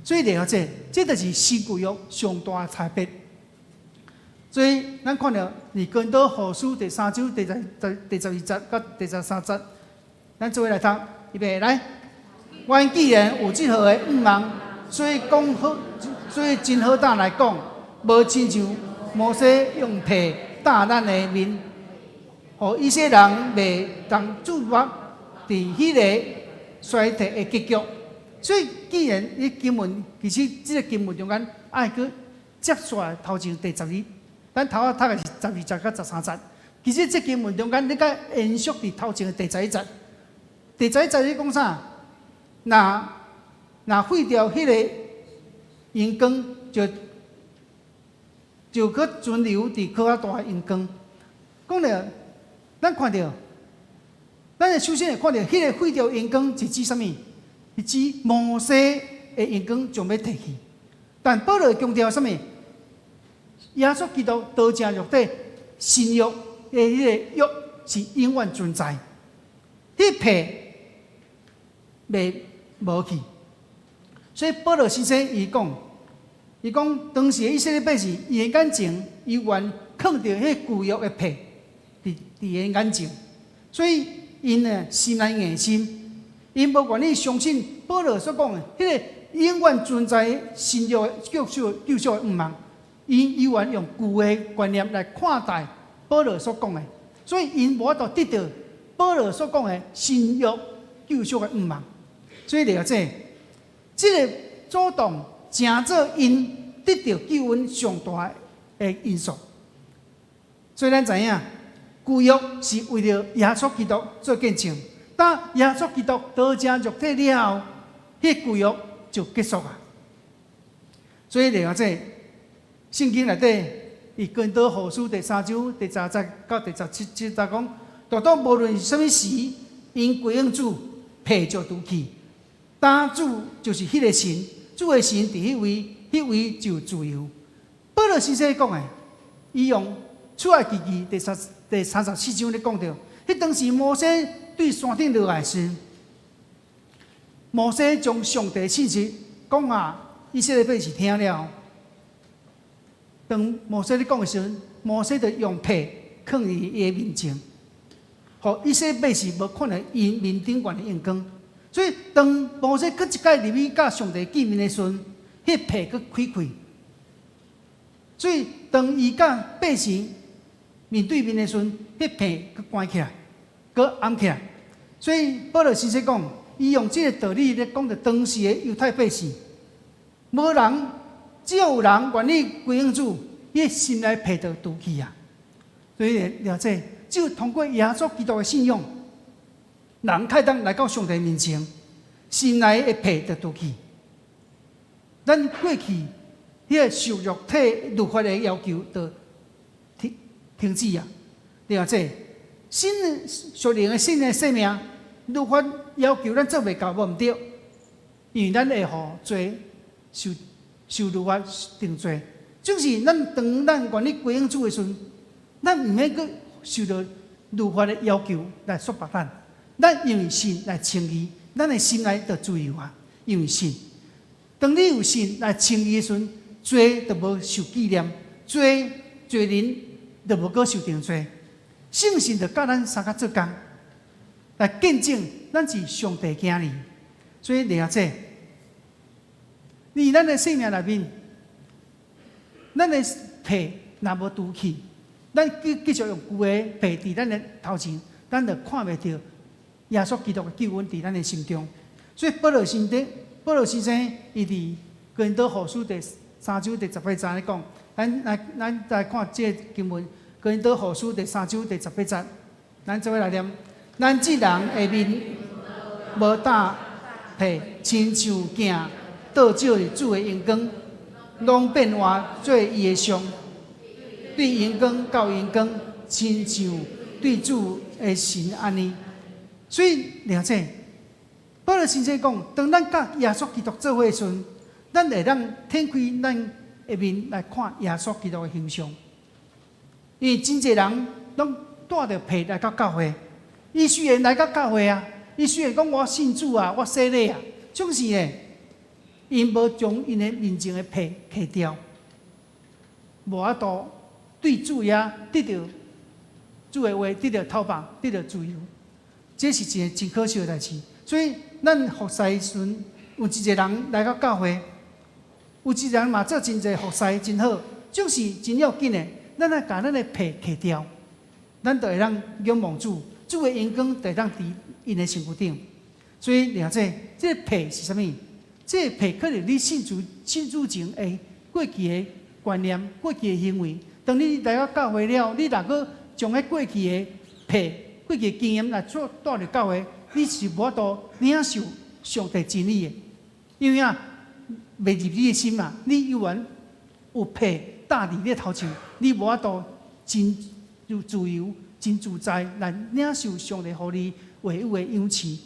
所以了解，這就是新舊約上大的差別。所以咱看著佇哥林多後書第三章第十二節佮第十三節，咱做伙來讀，預備來。阮既然有這號的向望，所以講好，所以真好膽來講，無親像摩西用皮打咱的面，予以色列人袂當注目佇彼个衰退的結局。所以，既然你經文，其實這个經文中間愛閣接續頭前第十二，咱頭仔讀的是十二節佮十三節。其實這經文中間，你閣延續佇頭前的第十一節。第十一節你講啥？若若廢掉彼个榮光，就閣存留佇閣較大的榮光。講著，咱看著，咱首先會看著彼个廢掉榮光是指啥物？是指摩西的榮光將欲退去。但保羅強調啥物？耶穌基督道成肉體，新約的彼个約是永遠存在，彼皮袂無去。所以保羅先生伊講，伊講當時的以色列百姓，伊的眼前猶原囥著彼舊約的皮，佇伊的眼前，所以𪜶呢心內硬心，𪜶無願意相信保羅所講的彼個永遠存在的新約救贖救贖的盼望，𪜶猶原用舊的觀念來看待保羅所講的，所以𪜶無法度得到保羅所講的新約救贖的盼望。所以了解，這個阻擋成做𪜶得到救恩上大的因素。所以咱知影，舊約是為著耶穌基督做見證，當耶穌基督道成肉體了後，彼舊約就結束啊。所以了解，聖經內底，佇哥林多後書第三章第十節到第十七節講，獨當無論是啥物時，𪜶歸向主，皮就除去。當主就是彼个神，主的神佇彼位，彼位就自由。保羅先生講的，伊用出埃及記第三十四章咧講著，彼當時摩西對山頂落來時，摩西將上帝信息講啊，以色列百姓聽了。當摩西咧講的時陣，摩西就用皮囥佇伊的面前，予以色列百姓無看著伊面頂懸的榮光。所以當摩西閣一擺入去佮上帝見面的時陣，彼皮閣開開。所以當伊佮百姓面對面的時陣，彼皮閣關起來，閣掩起來。所以保羅先生講，伊用這个道理咧講著當時的猶太百姓，無人只要有人願意歸向主，伊心內皮就除去啊。所以了解，只有通過耶穌基督的信仰，人會當來到上帝面前，心內的皮就除去。咱過去彼个受肉體律法的要求，就停停止啊。了解，新屬靈的新的生命，律法要求咱做袂到，無毋對，因為咱會予罪受受律法定罪。就是咱當咱願意歸向主的時陣，咱毋免閣受到律法的要求來束縛咱。咱因為信來稱義，咱的心內就自由啊。因為信，當你有信來稱義的時陣，罪就無受紀念，罪罪人就無閣受定罪。聖神就佮咱相佮做工，來見證咱是上帝囝兒。所以了解，佇咱的生命內面，咱的皮若無除去，咱繼繼續用舊的皮佇咱的頭前，咱就看袂著耶穌基督的救恩佇咱的心中。所以保羅先生，保羅先生伊佇哥林多後書第三章第十八節咧講，咱來咱來看這个經文，哥林多後書第三章第十八節，咱做伙來念：咱這人的面無罩皮，親像鏡倒照主的榮光，攏變換做伊的像，對榮光到榮光，親像對主的神按呢。所以了解，保羅先生講，當咱佮耶穌基督做伙的時陣，咱會當展開咱的面來看耶穌基督的形象。因為真濟人攏帶著皮來到教會，伊雖然來到教會啊，伊雖然講我信主啊，我洗禮啊，總是呢，𪜶無將𪜶的面前的皮除掉，無法度對主遐得著主的話，得著透放，得著自由。這是一個真可惜的代誌。所以咱服侍時陣，有一個人來到教會，有一個人嘛做真濟服侍真好，總是真要緊的。咱愛共咱的皮除掉，咱就會當仰望主，主的榮光就會當佇𪜶的身軀頂。所以了解，這个皮是啥物？這个皮可能你信主信主前的過去的觀念、過去的行為。當你來到教會了，你若閣將彼過去的皮、過去的經驗來做帶入教會，你是無法度領受上帝真理的，因為啊，袂入你的心嘛，你猶原有皮罩佇你的頭前，你無法度真自由、真自在來領受上帝予你話語的養飼。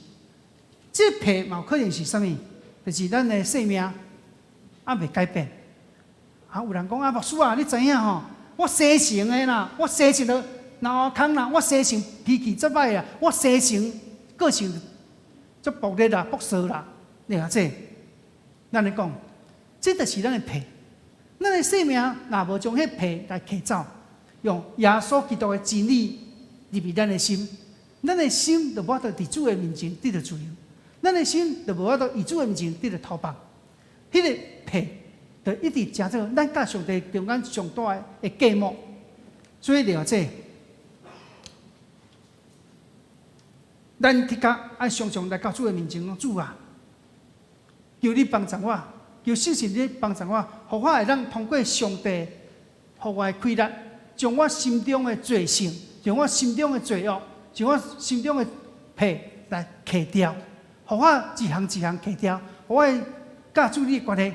這皮嘛有可能是啥物？就是咱的生命猶未改變，啊，有人講啊，牧師啊，你知影吼？我生成的啦，我生成就腦空啦，我生成脾氣足歹啊，我生成個性足暴烈啦、暴躁啦，你看這，咱咧講，這就是咱的皮。咱的生命若無將彼皮來揢走，用耶穌基督的真理入去咱的心，咱的心就無法度佇主的面前得著自由，咱的心就無法度佇主的面前得著投放。彼個皮就一直成做咱佮上帝中間上大的隔膜。所以了這，咱的確愛常常來到主的面前講，主啊，求你幫助我，求聖神你幫助我，予我會當通過上帝，予我的氣力，將我心中的罪性，將我心中的罪惡，將我心中的皮來揢掉，予我一項一項揢掉，予我佮主你的關係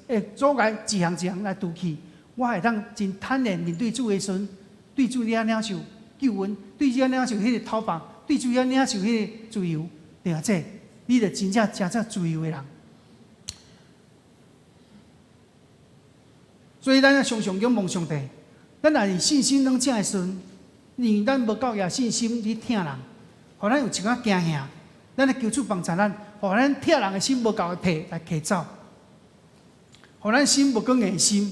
的阻礙一項一項來除去，我會當真坦然面對主的時陣，對主你遐領受救恩，對主遐領受彼個頭髮，對主遐領受彼個自由，對啊，這你就真正誠正自由的人。所以咱要常常仰望上帝，咱若是信心攏正的時陣，因為咱無夠額信心去疼人，予咱有一寡驚嚇，咱來求主幫助咱，予咱疼人的心無夠的皮來揢走，予咱心無閣硬心。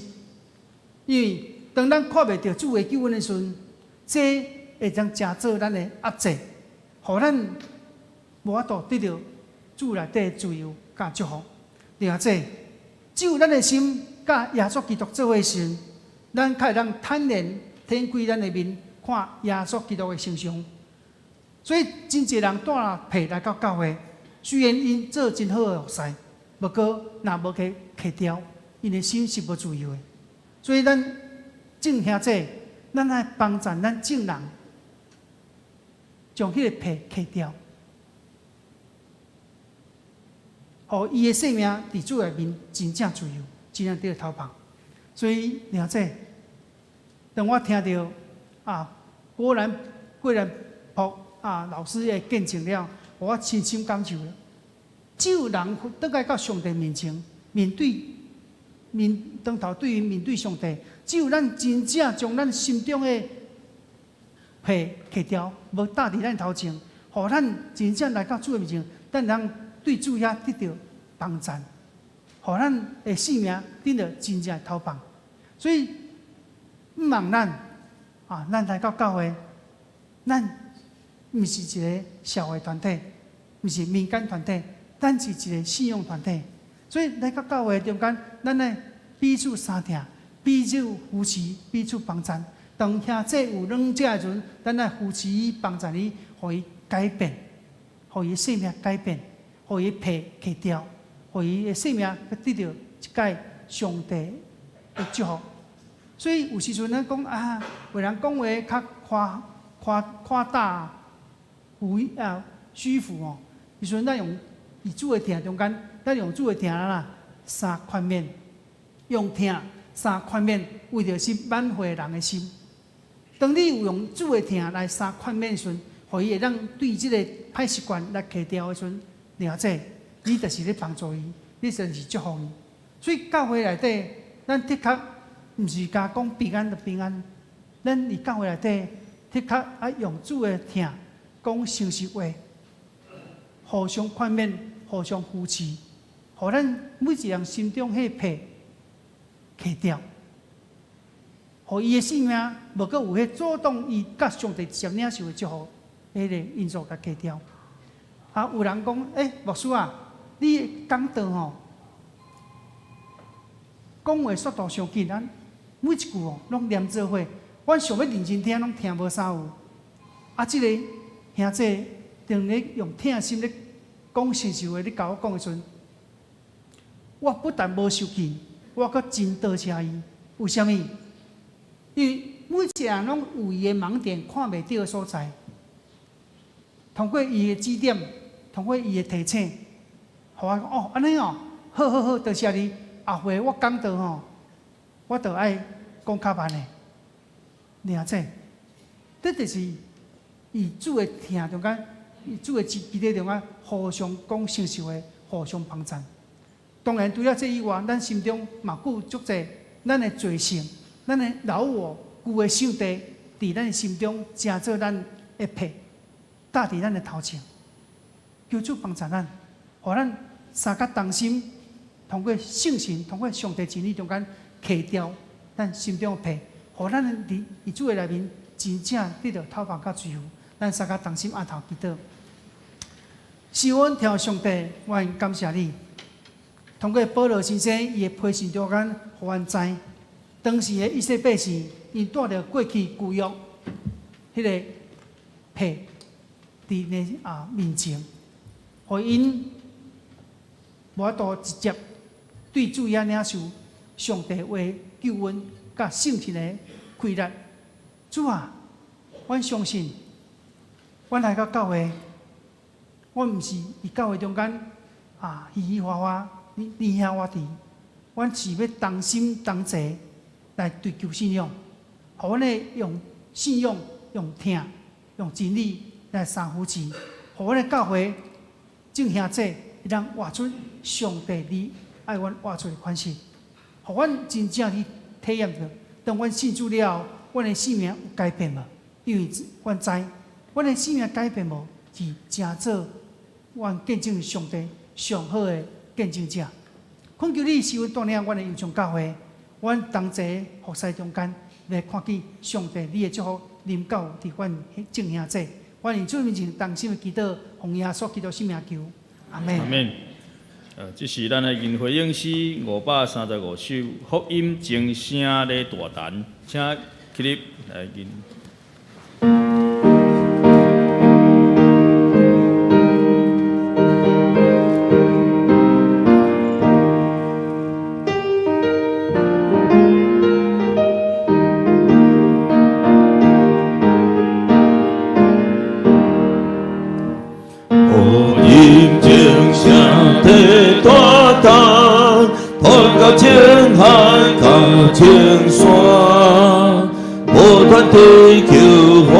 因為當咱看袂著主的救恩的時陣，這會將成做咱的壓制，予咱無法度得著主內底自由佮祝福。另外，這只有咱的心佮耶穌基督做伙時，咱較會當坦然展開咱的面，看耶穌基督的形象。所以，真濟人帶皮來到教會，雖然𪜶做真好的服侍，不過若無去揢掉，𪜶的心是無自由的。所以，咱眾兄弟，咱愛幫助咱眾人，將彼個皮揢掉，予伊的生命佇主內面真正自由，真正得著投放。所以，了解，當我聽著啊，果然桂蘭朴啊老師的見證了，我深深感受。只有人倒來到上帝面前，面對面當頭對面對上帝，只有咱真正將咱心中的皮揢掉，無搭佇咱頭前，予咱真正來到主的面前，咱通對主遐得著幫贊，予咱的生命得著真正的投放。所以，毋望咱啊，咱來到教會，咱毋是一个社會團體，毋是民間團體，咱是一个信仰團體。所以來到教會中間，咱愛彼此相疼，彼此扶持，彼此幫贊。當兄弟有軟弱的時陣，咱愛扶持伊、幫助伊，予伊改變，予伊生命改變，予伊皮揢掉，予伊的生命去得著一擺上帝的祝福。所以有時陣咱講啊，有人講話較誇誇誇大虛啊虛浮哦。時陣咱用佇主的疼中間，咱用主的疼啦，相勸勉，用疼相勸勉，為著是挽回人的心。當你有用主的疼來相勸勉時陣，予伊會當對這個歹習慣來揢掉的時陣，了解，你就是咧幫助伊，你就是祝福伊。所以教會內底，咱的確毋是焦講平安就平安，咱佇教會內底的確愛用主的疼講誠實話，互相勸勉，互相扶持，予咱每一人心中彼皮揢掉，予伊的生命無閣有彼阻擋伊佮上帝直接領受的祝福，彼个因素共揢掉。啊，有人講，欸，牧師啊，你講道吼，講話速度傷緊，咱每一句哦攏連做伙，阮想欲認真聽，攏聽無啥有。啊，這個兄弟，當你用疼心咧講誠實話，你共我講的時陣，我不但無生氣，我閣真多謝伊。為啥物？因為每一個人攏有伊的盲點，看袂著的所在。通過伊的指點，通過伊的提醒，予我講哦，按呢哦，好好好，多謝你。後回我講道吼，我著愛講較慢的。了解，這就是佇主的疼中間，佇主的基督中間，互相講誠實話，互相幫贊。當然，除了這以外，咱心中嘛閣有足濟咱的罪性，咱的老我舊的上帝，佇咱的心中成做咱的皮，搭佇咱的頭前。求主幫助咱，予咱相佮同心，通過聖神，通過上帝真理中間，除掉咱心中的皮，予咱佇主的內面真正得著透放佮自由。咱相佮同心阿頭祈禱。是阮天父上帝，我感謝你。通過保羅先生伊的批信中間，予阮知，當時的以色列百姓，𪜶帶著過去舊約彼个皮佇呢面前，予𪜶無法度直接對主耶領受上帝話救恩佮聖神的快樂。主啊，阮相信，阮來到教會，阮毋是佇教會中間嘻嘻哈哈、你兄我弟，阮是欲同心同齊來追求信仰，予阮的用信仰、用疼、用真理來相扶持，予阮的教會眾兄弟會當活出上帝你愛阮活出的款式，予阮真正去體驗著，當阮信主了後，阮的生命有改變無？因為阮知，阮的生命改變無，是成做阮見證上帝上好的見證者。懇求你賜阮帶領阮的右上教會，阮同齊服侍中間來看見上帝你的祝福臨到佇阮眾兄弟。阮以主名前同心的祈禱，奉耶穌基督聖名求，阿門。阿門。這是咱的銀回應詩535首，福音鐘聲咧大彈，請起立來吟。福音鐘聲的大彈，傳到青海佮青山，不斷追求歡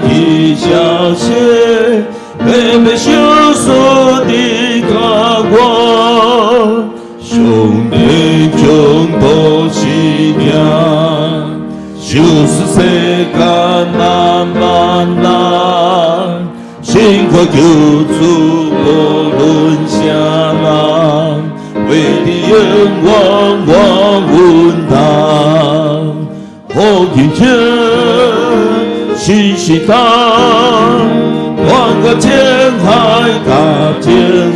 喜消息，白白相思的教我，上帝將多生命，就是世間萬萬人。信靠救主，無論啥人，為的永遠我穩當。福音鐘時時響，傳到青海佮青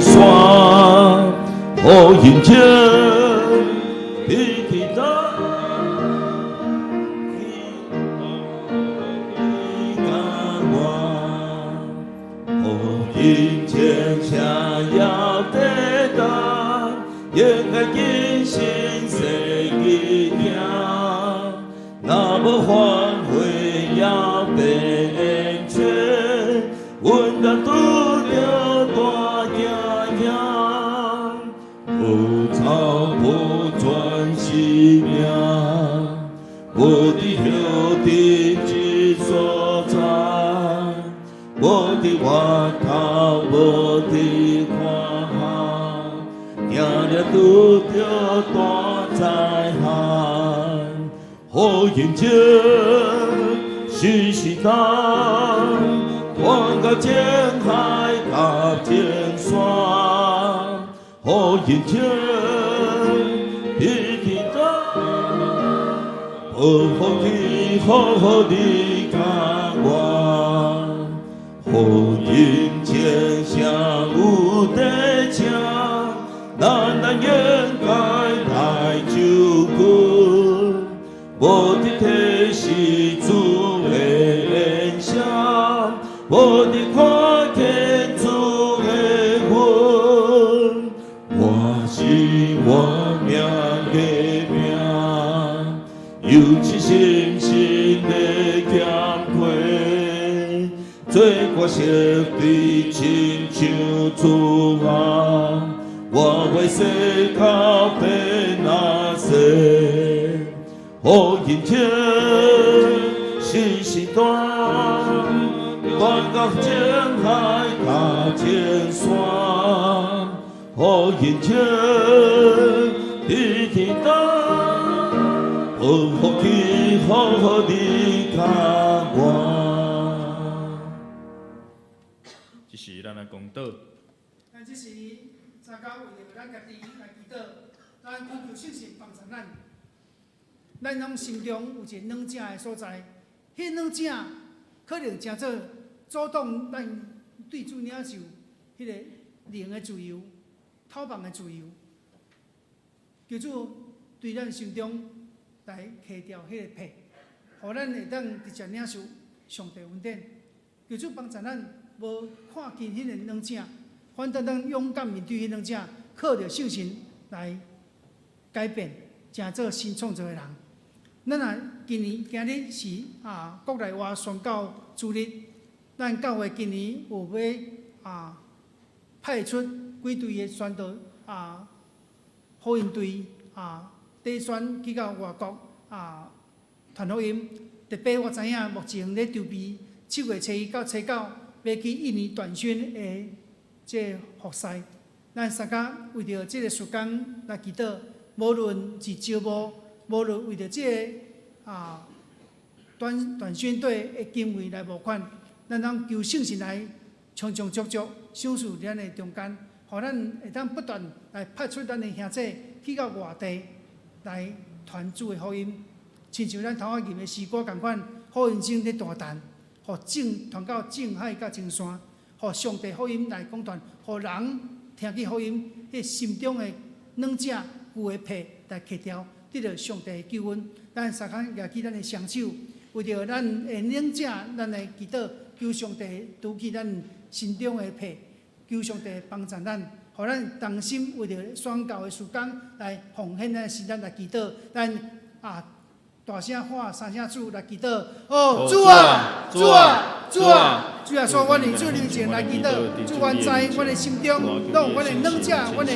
山。福音鐘時時響，你佮我。福音鐘聲猶在彈，應該堅信世紀行，若無反悔也變遷，阮當拄著大驚惶，無走無轉生命，無佇歇陣之所在。無佇源頭，無佇看海，定定拄著大災害。福音鐘時時響，傳到青海佮青山。福音鐘時時響，保護你，好好你佮我。福音鐘聲有在聽，咱咱應該來就近，無佇提示主的恩聲，無佇看見主的魂，我是我命的命，有一深深的欠虧。做我惜對親像主啊，我為世靠變哪世？福音鐘時時斷，斷到青海佮青山。福音鐘時時響，福氣予你佮我。這時咱來公禱。咱這時三工為著咱家己來祈禱，咱懇求聖神幫助咱。咱攏心中有一個軟正的所在，彼軟正可能成做阻擋咱對主領受彼个靈的自由、透放的自由。求主對咱心中來去掉彼個皮，予咱會當直接領受上帝恩典。求主幫助咱無看輕彼個軟正，反倒咱勇敢面對彼軟正，靠著聖神來改變，成做新創造的人。咱若今年今日是國內外宣教主日，咱教會今年有欲派出幾隊的宣道福音隊短宣去到外國傳福音。特別我知影目前咧籌備7月初一到初九欲去印尼短宣的這個服事，咱三工為著這個事工來祈禱，無論是招募，無論為著這個短宣隊的經費來募款，咱通求聖神來充充足足賞賜咱的中間，予咱會當不斷來派出咱的兄弟去到外地來傳主的福音，親像咱頭仔吟的詩歌仝款，福音聲咧大彈，予眾傳到眾海佮眾山，予上帝福音來講傳，予人聽見福音，彼心中的軟正舊的皮來去掉，得著上帝的救恩。咱相共舉起咱的雙手，為著咱的軟正，咱來祈禱，求上帝除去咱心中的皮，求上帝幫助咱，予咱同心為著宣教的事工來奉獻咱的時間來祈禱。咱大聲喊三聲主來祈禱。哦，主啊，主啊，主啊！主耶穌，阮佇主面前來祈禱。主，阮知阮的心中攏有阮的軟正，阮的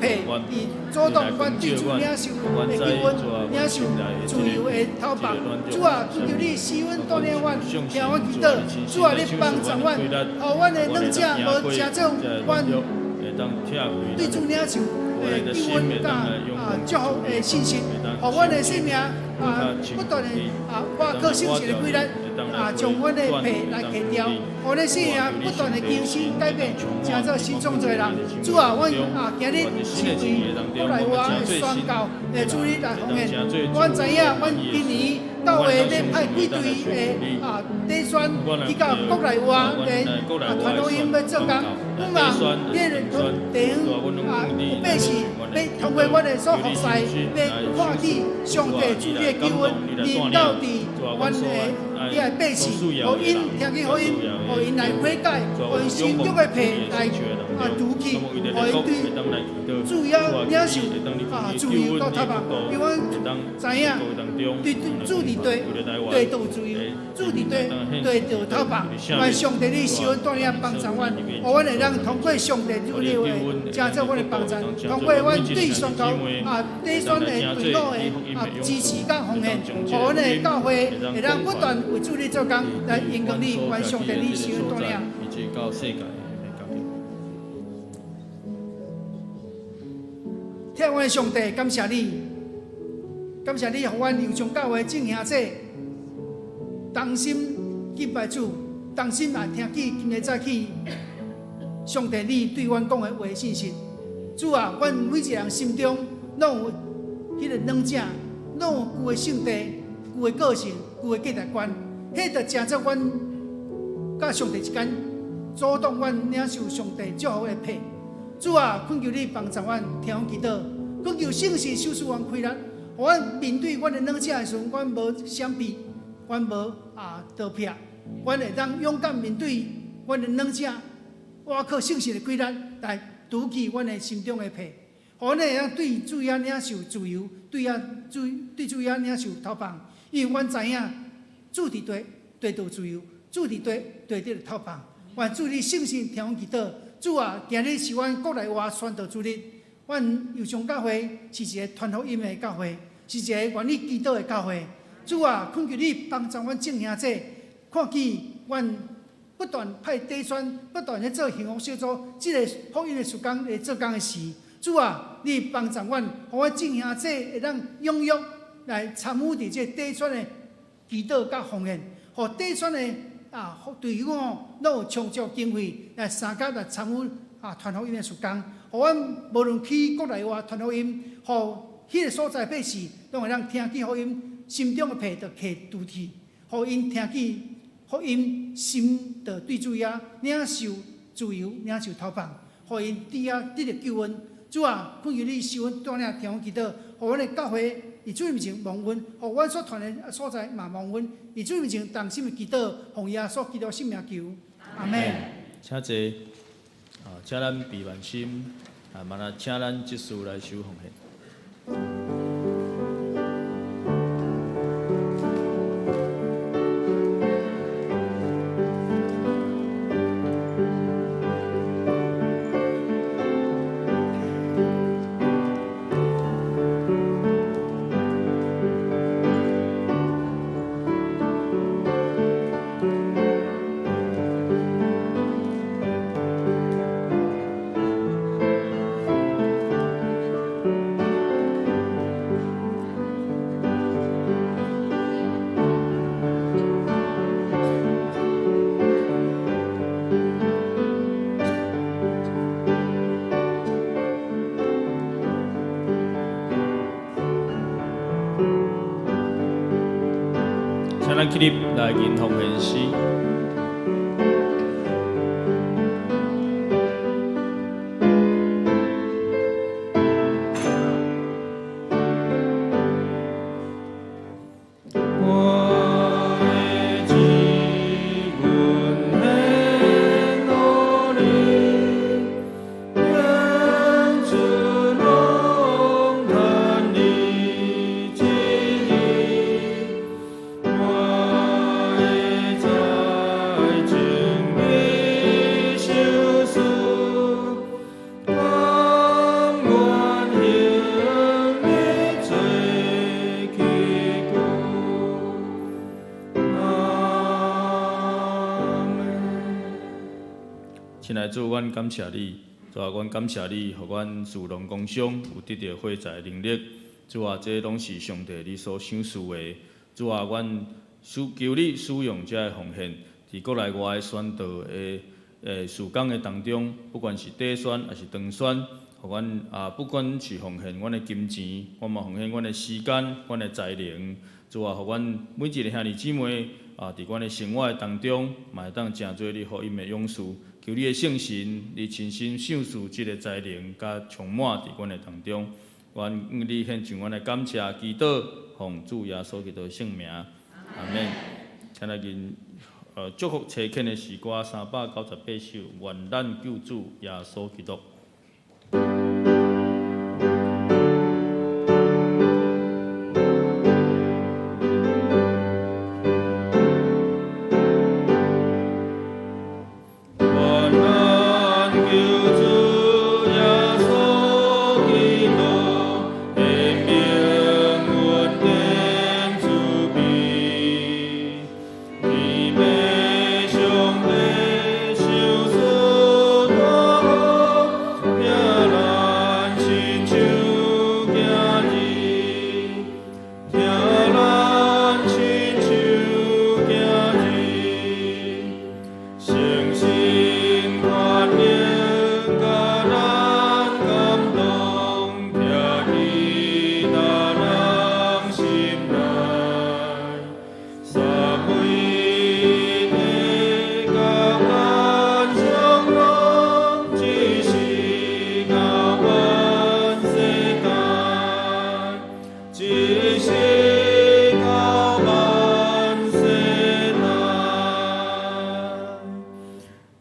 皮，佇阻擋阮對主領受的救恩，領受自由的透放。主啊，懇求你施恩帶領阮，聽阮祈禱。主啊，你幫助阮，予阮的軟正無成做阮對主領受的救恩佮祝福的信息，予阮的生命不斷的倚靠聖神的氣力將阮的皮來去掉，予阮的生命不斷的更新改變，成做新創造的人。主啊，阮今日是為國內外的宣教的主日來奉獻。阮知影，阮今年教會咧派幾隊的短宣去到國內外的傳福音欲做工，向望彼个地方有百姓欲通過阮的所服侍，欲看見上帝主日的救恩臨到佇阮的遐百姓，予𪜶聽見福音，予𪜶來悔改，予𪜶心中的皮來除去，予𪜶對主耶領受自由佮透放，因為阮知影對主佇地，地就自由；主佇地，地就透放。願上帝你施恩帶領幫助阮，予阮會當通過上帝主的話，成做阮的幫助，通過阮對宣教短宣的隊伍的支持佮奉獻，予阮的教會會當不斷為主你做工，來榮耀你，願上帝你施恩帶領。以及到世界的家己。疼阮的上帝，感謝你，感謝你，予阮右上教會眾兄弟同心敬拜主，同心來聽見今日早起上帝你對阮講的話信息。主啊，阮每一個人心中攏有彼个軟正，攏有舊的性地、舊的個性、舊的價值觀，彼就成做阮佮上帝之間阻擋阮領受上帝祝福的皮。主啊，懇求你幫助阮聽阮祈禱，懇求聖神賞賜阮氣力，予阮面對阮的軟正的時陣，阮無閃避，阮無逃避，阮會當勇敢面對阮的軟正，倚靠聖神的氣力來除去阮的心中的皮，予阮會當對主耶領受自由，對耶主對主耶領受透放，因為阮知影主佇地，地就自由；主佇地，地得透放。願主你聖神聽阮祈禱。主啊，今日是阮國內外宣道主日，阮右上教會是一个傳福音的教會，是一个願意祈禱的教會。主啊，懇求你幫助阮眾兄弟，看見阮不斷派短宣，不斷咧做幸福小組，這个福音的事工咧做工的時，主啊，你幫助阮，予阮眾兄弟會當踴躍來參與佇這短宣的祈禱佮奉獻，予短宣的隊友吼，攏有充足經費來相佮來參與傳福音的事工。予阮無論去國內外傳福音，予彼个所在百姓攏會當聽見福音，心中的皮就揢除去，予𪜶聽見福音，心就對主遐領受自由，領受投放，予𪜶佇遐得著救恩。主啊，懇求你收阮帶領聽阮祈禱，予阮的教會佇主面前蒙恩，予阮所傳的所在嘛蒙恩，佇主面前同心的祈禱，奉耶穌基督聖名求，阿門。請坐，請咱閉目心，嘛來請咱執事來收奉獻。請咱起立來吟奉獻詩。我的主，阮献予你，愿主拢趁你旨意。我的才情你赏赐，甘愿行你做器具。阿門。親愛的主，阮感謝你，主啊，阮感謝你，予阮士農工商有得著發財能力。主啊，這攏是上帝你所賞賜的。主啊，阮求你使用這个奉獻，佇國內外宣道的事工的當中，不管是短宣抑是長宣，予阮不管是奉獻阮的金錢，阮嘛奉獻阮的時間、阮的才能。主啊，予阮每一个兄弟姊妹佇阮的生活的當中，嘛會當成做你福音的勇士。求你的聖神，你親身賞賜這个才能，佮充滿佇阮的當中。阮向你獻上阮的感謝祈禱，奉主耶穌基督的聖名，阿門。請來吟祝福差遣的詩歌398首，願咱救主耶穌基督。願咱救主耶穌基督顯明恩典慈悲，天父上帝賞賜大福，聽咱親像囝兒，聽咱親像囝兒。誠心權能佮咱感動，疼伊大人心內，三位一體佮咱相融，一時到萬世代，一時到萬世代。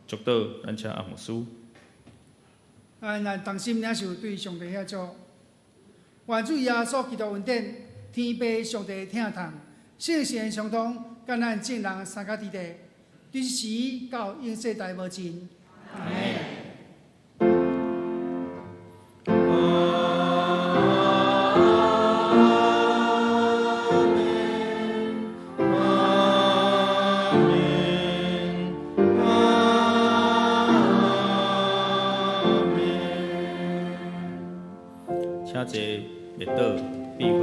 祝禱，咱請阿牧師。咱同心領受對上帝遐祝福。願主耶穌基督恩典，天父上帝疼痛，聖神相通，佮咱眾人相佮佇咧，直時到永世代無盡。阿門。阿門，阿門，阿門。請坐，默禱，閉會。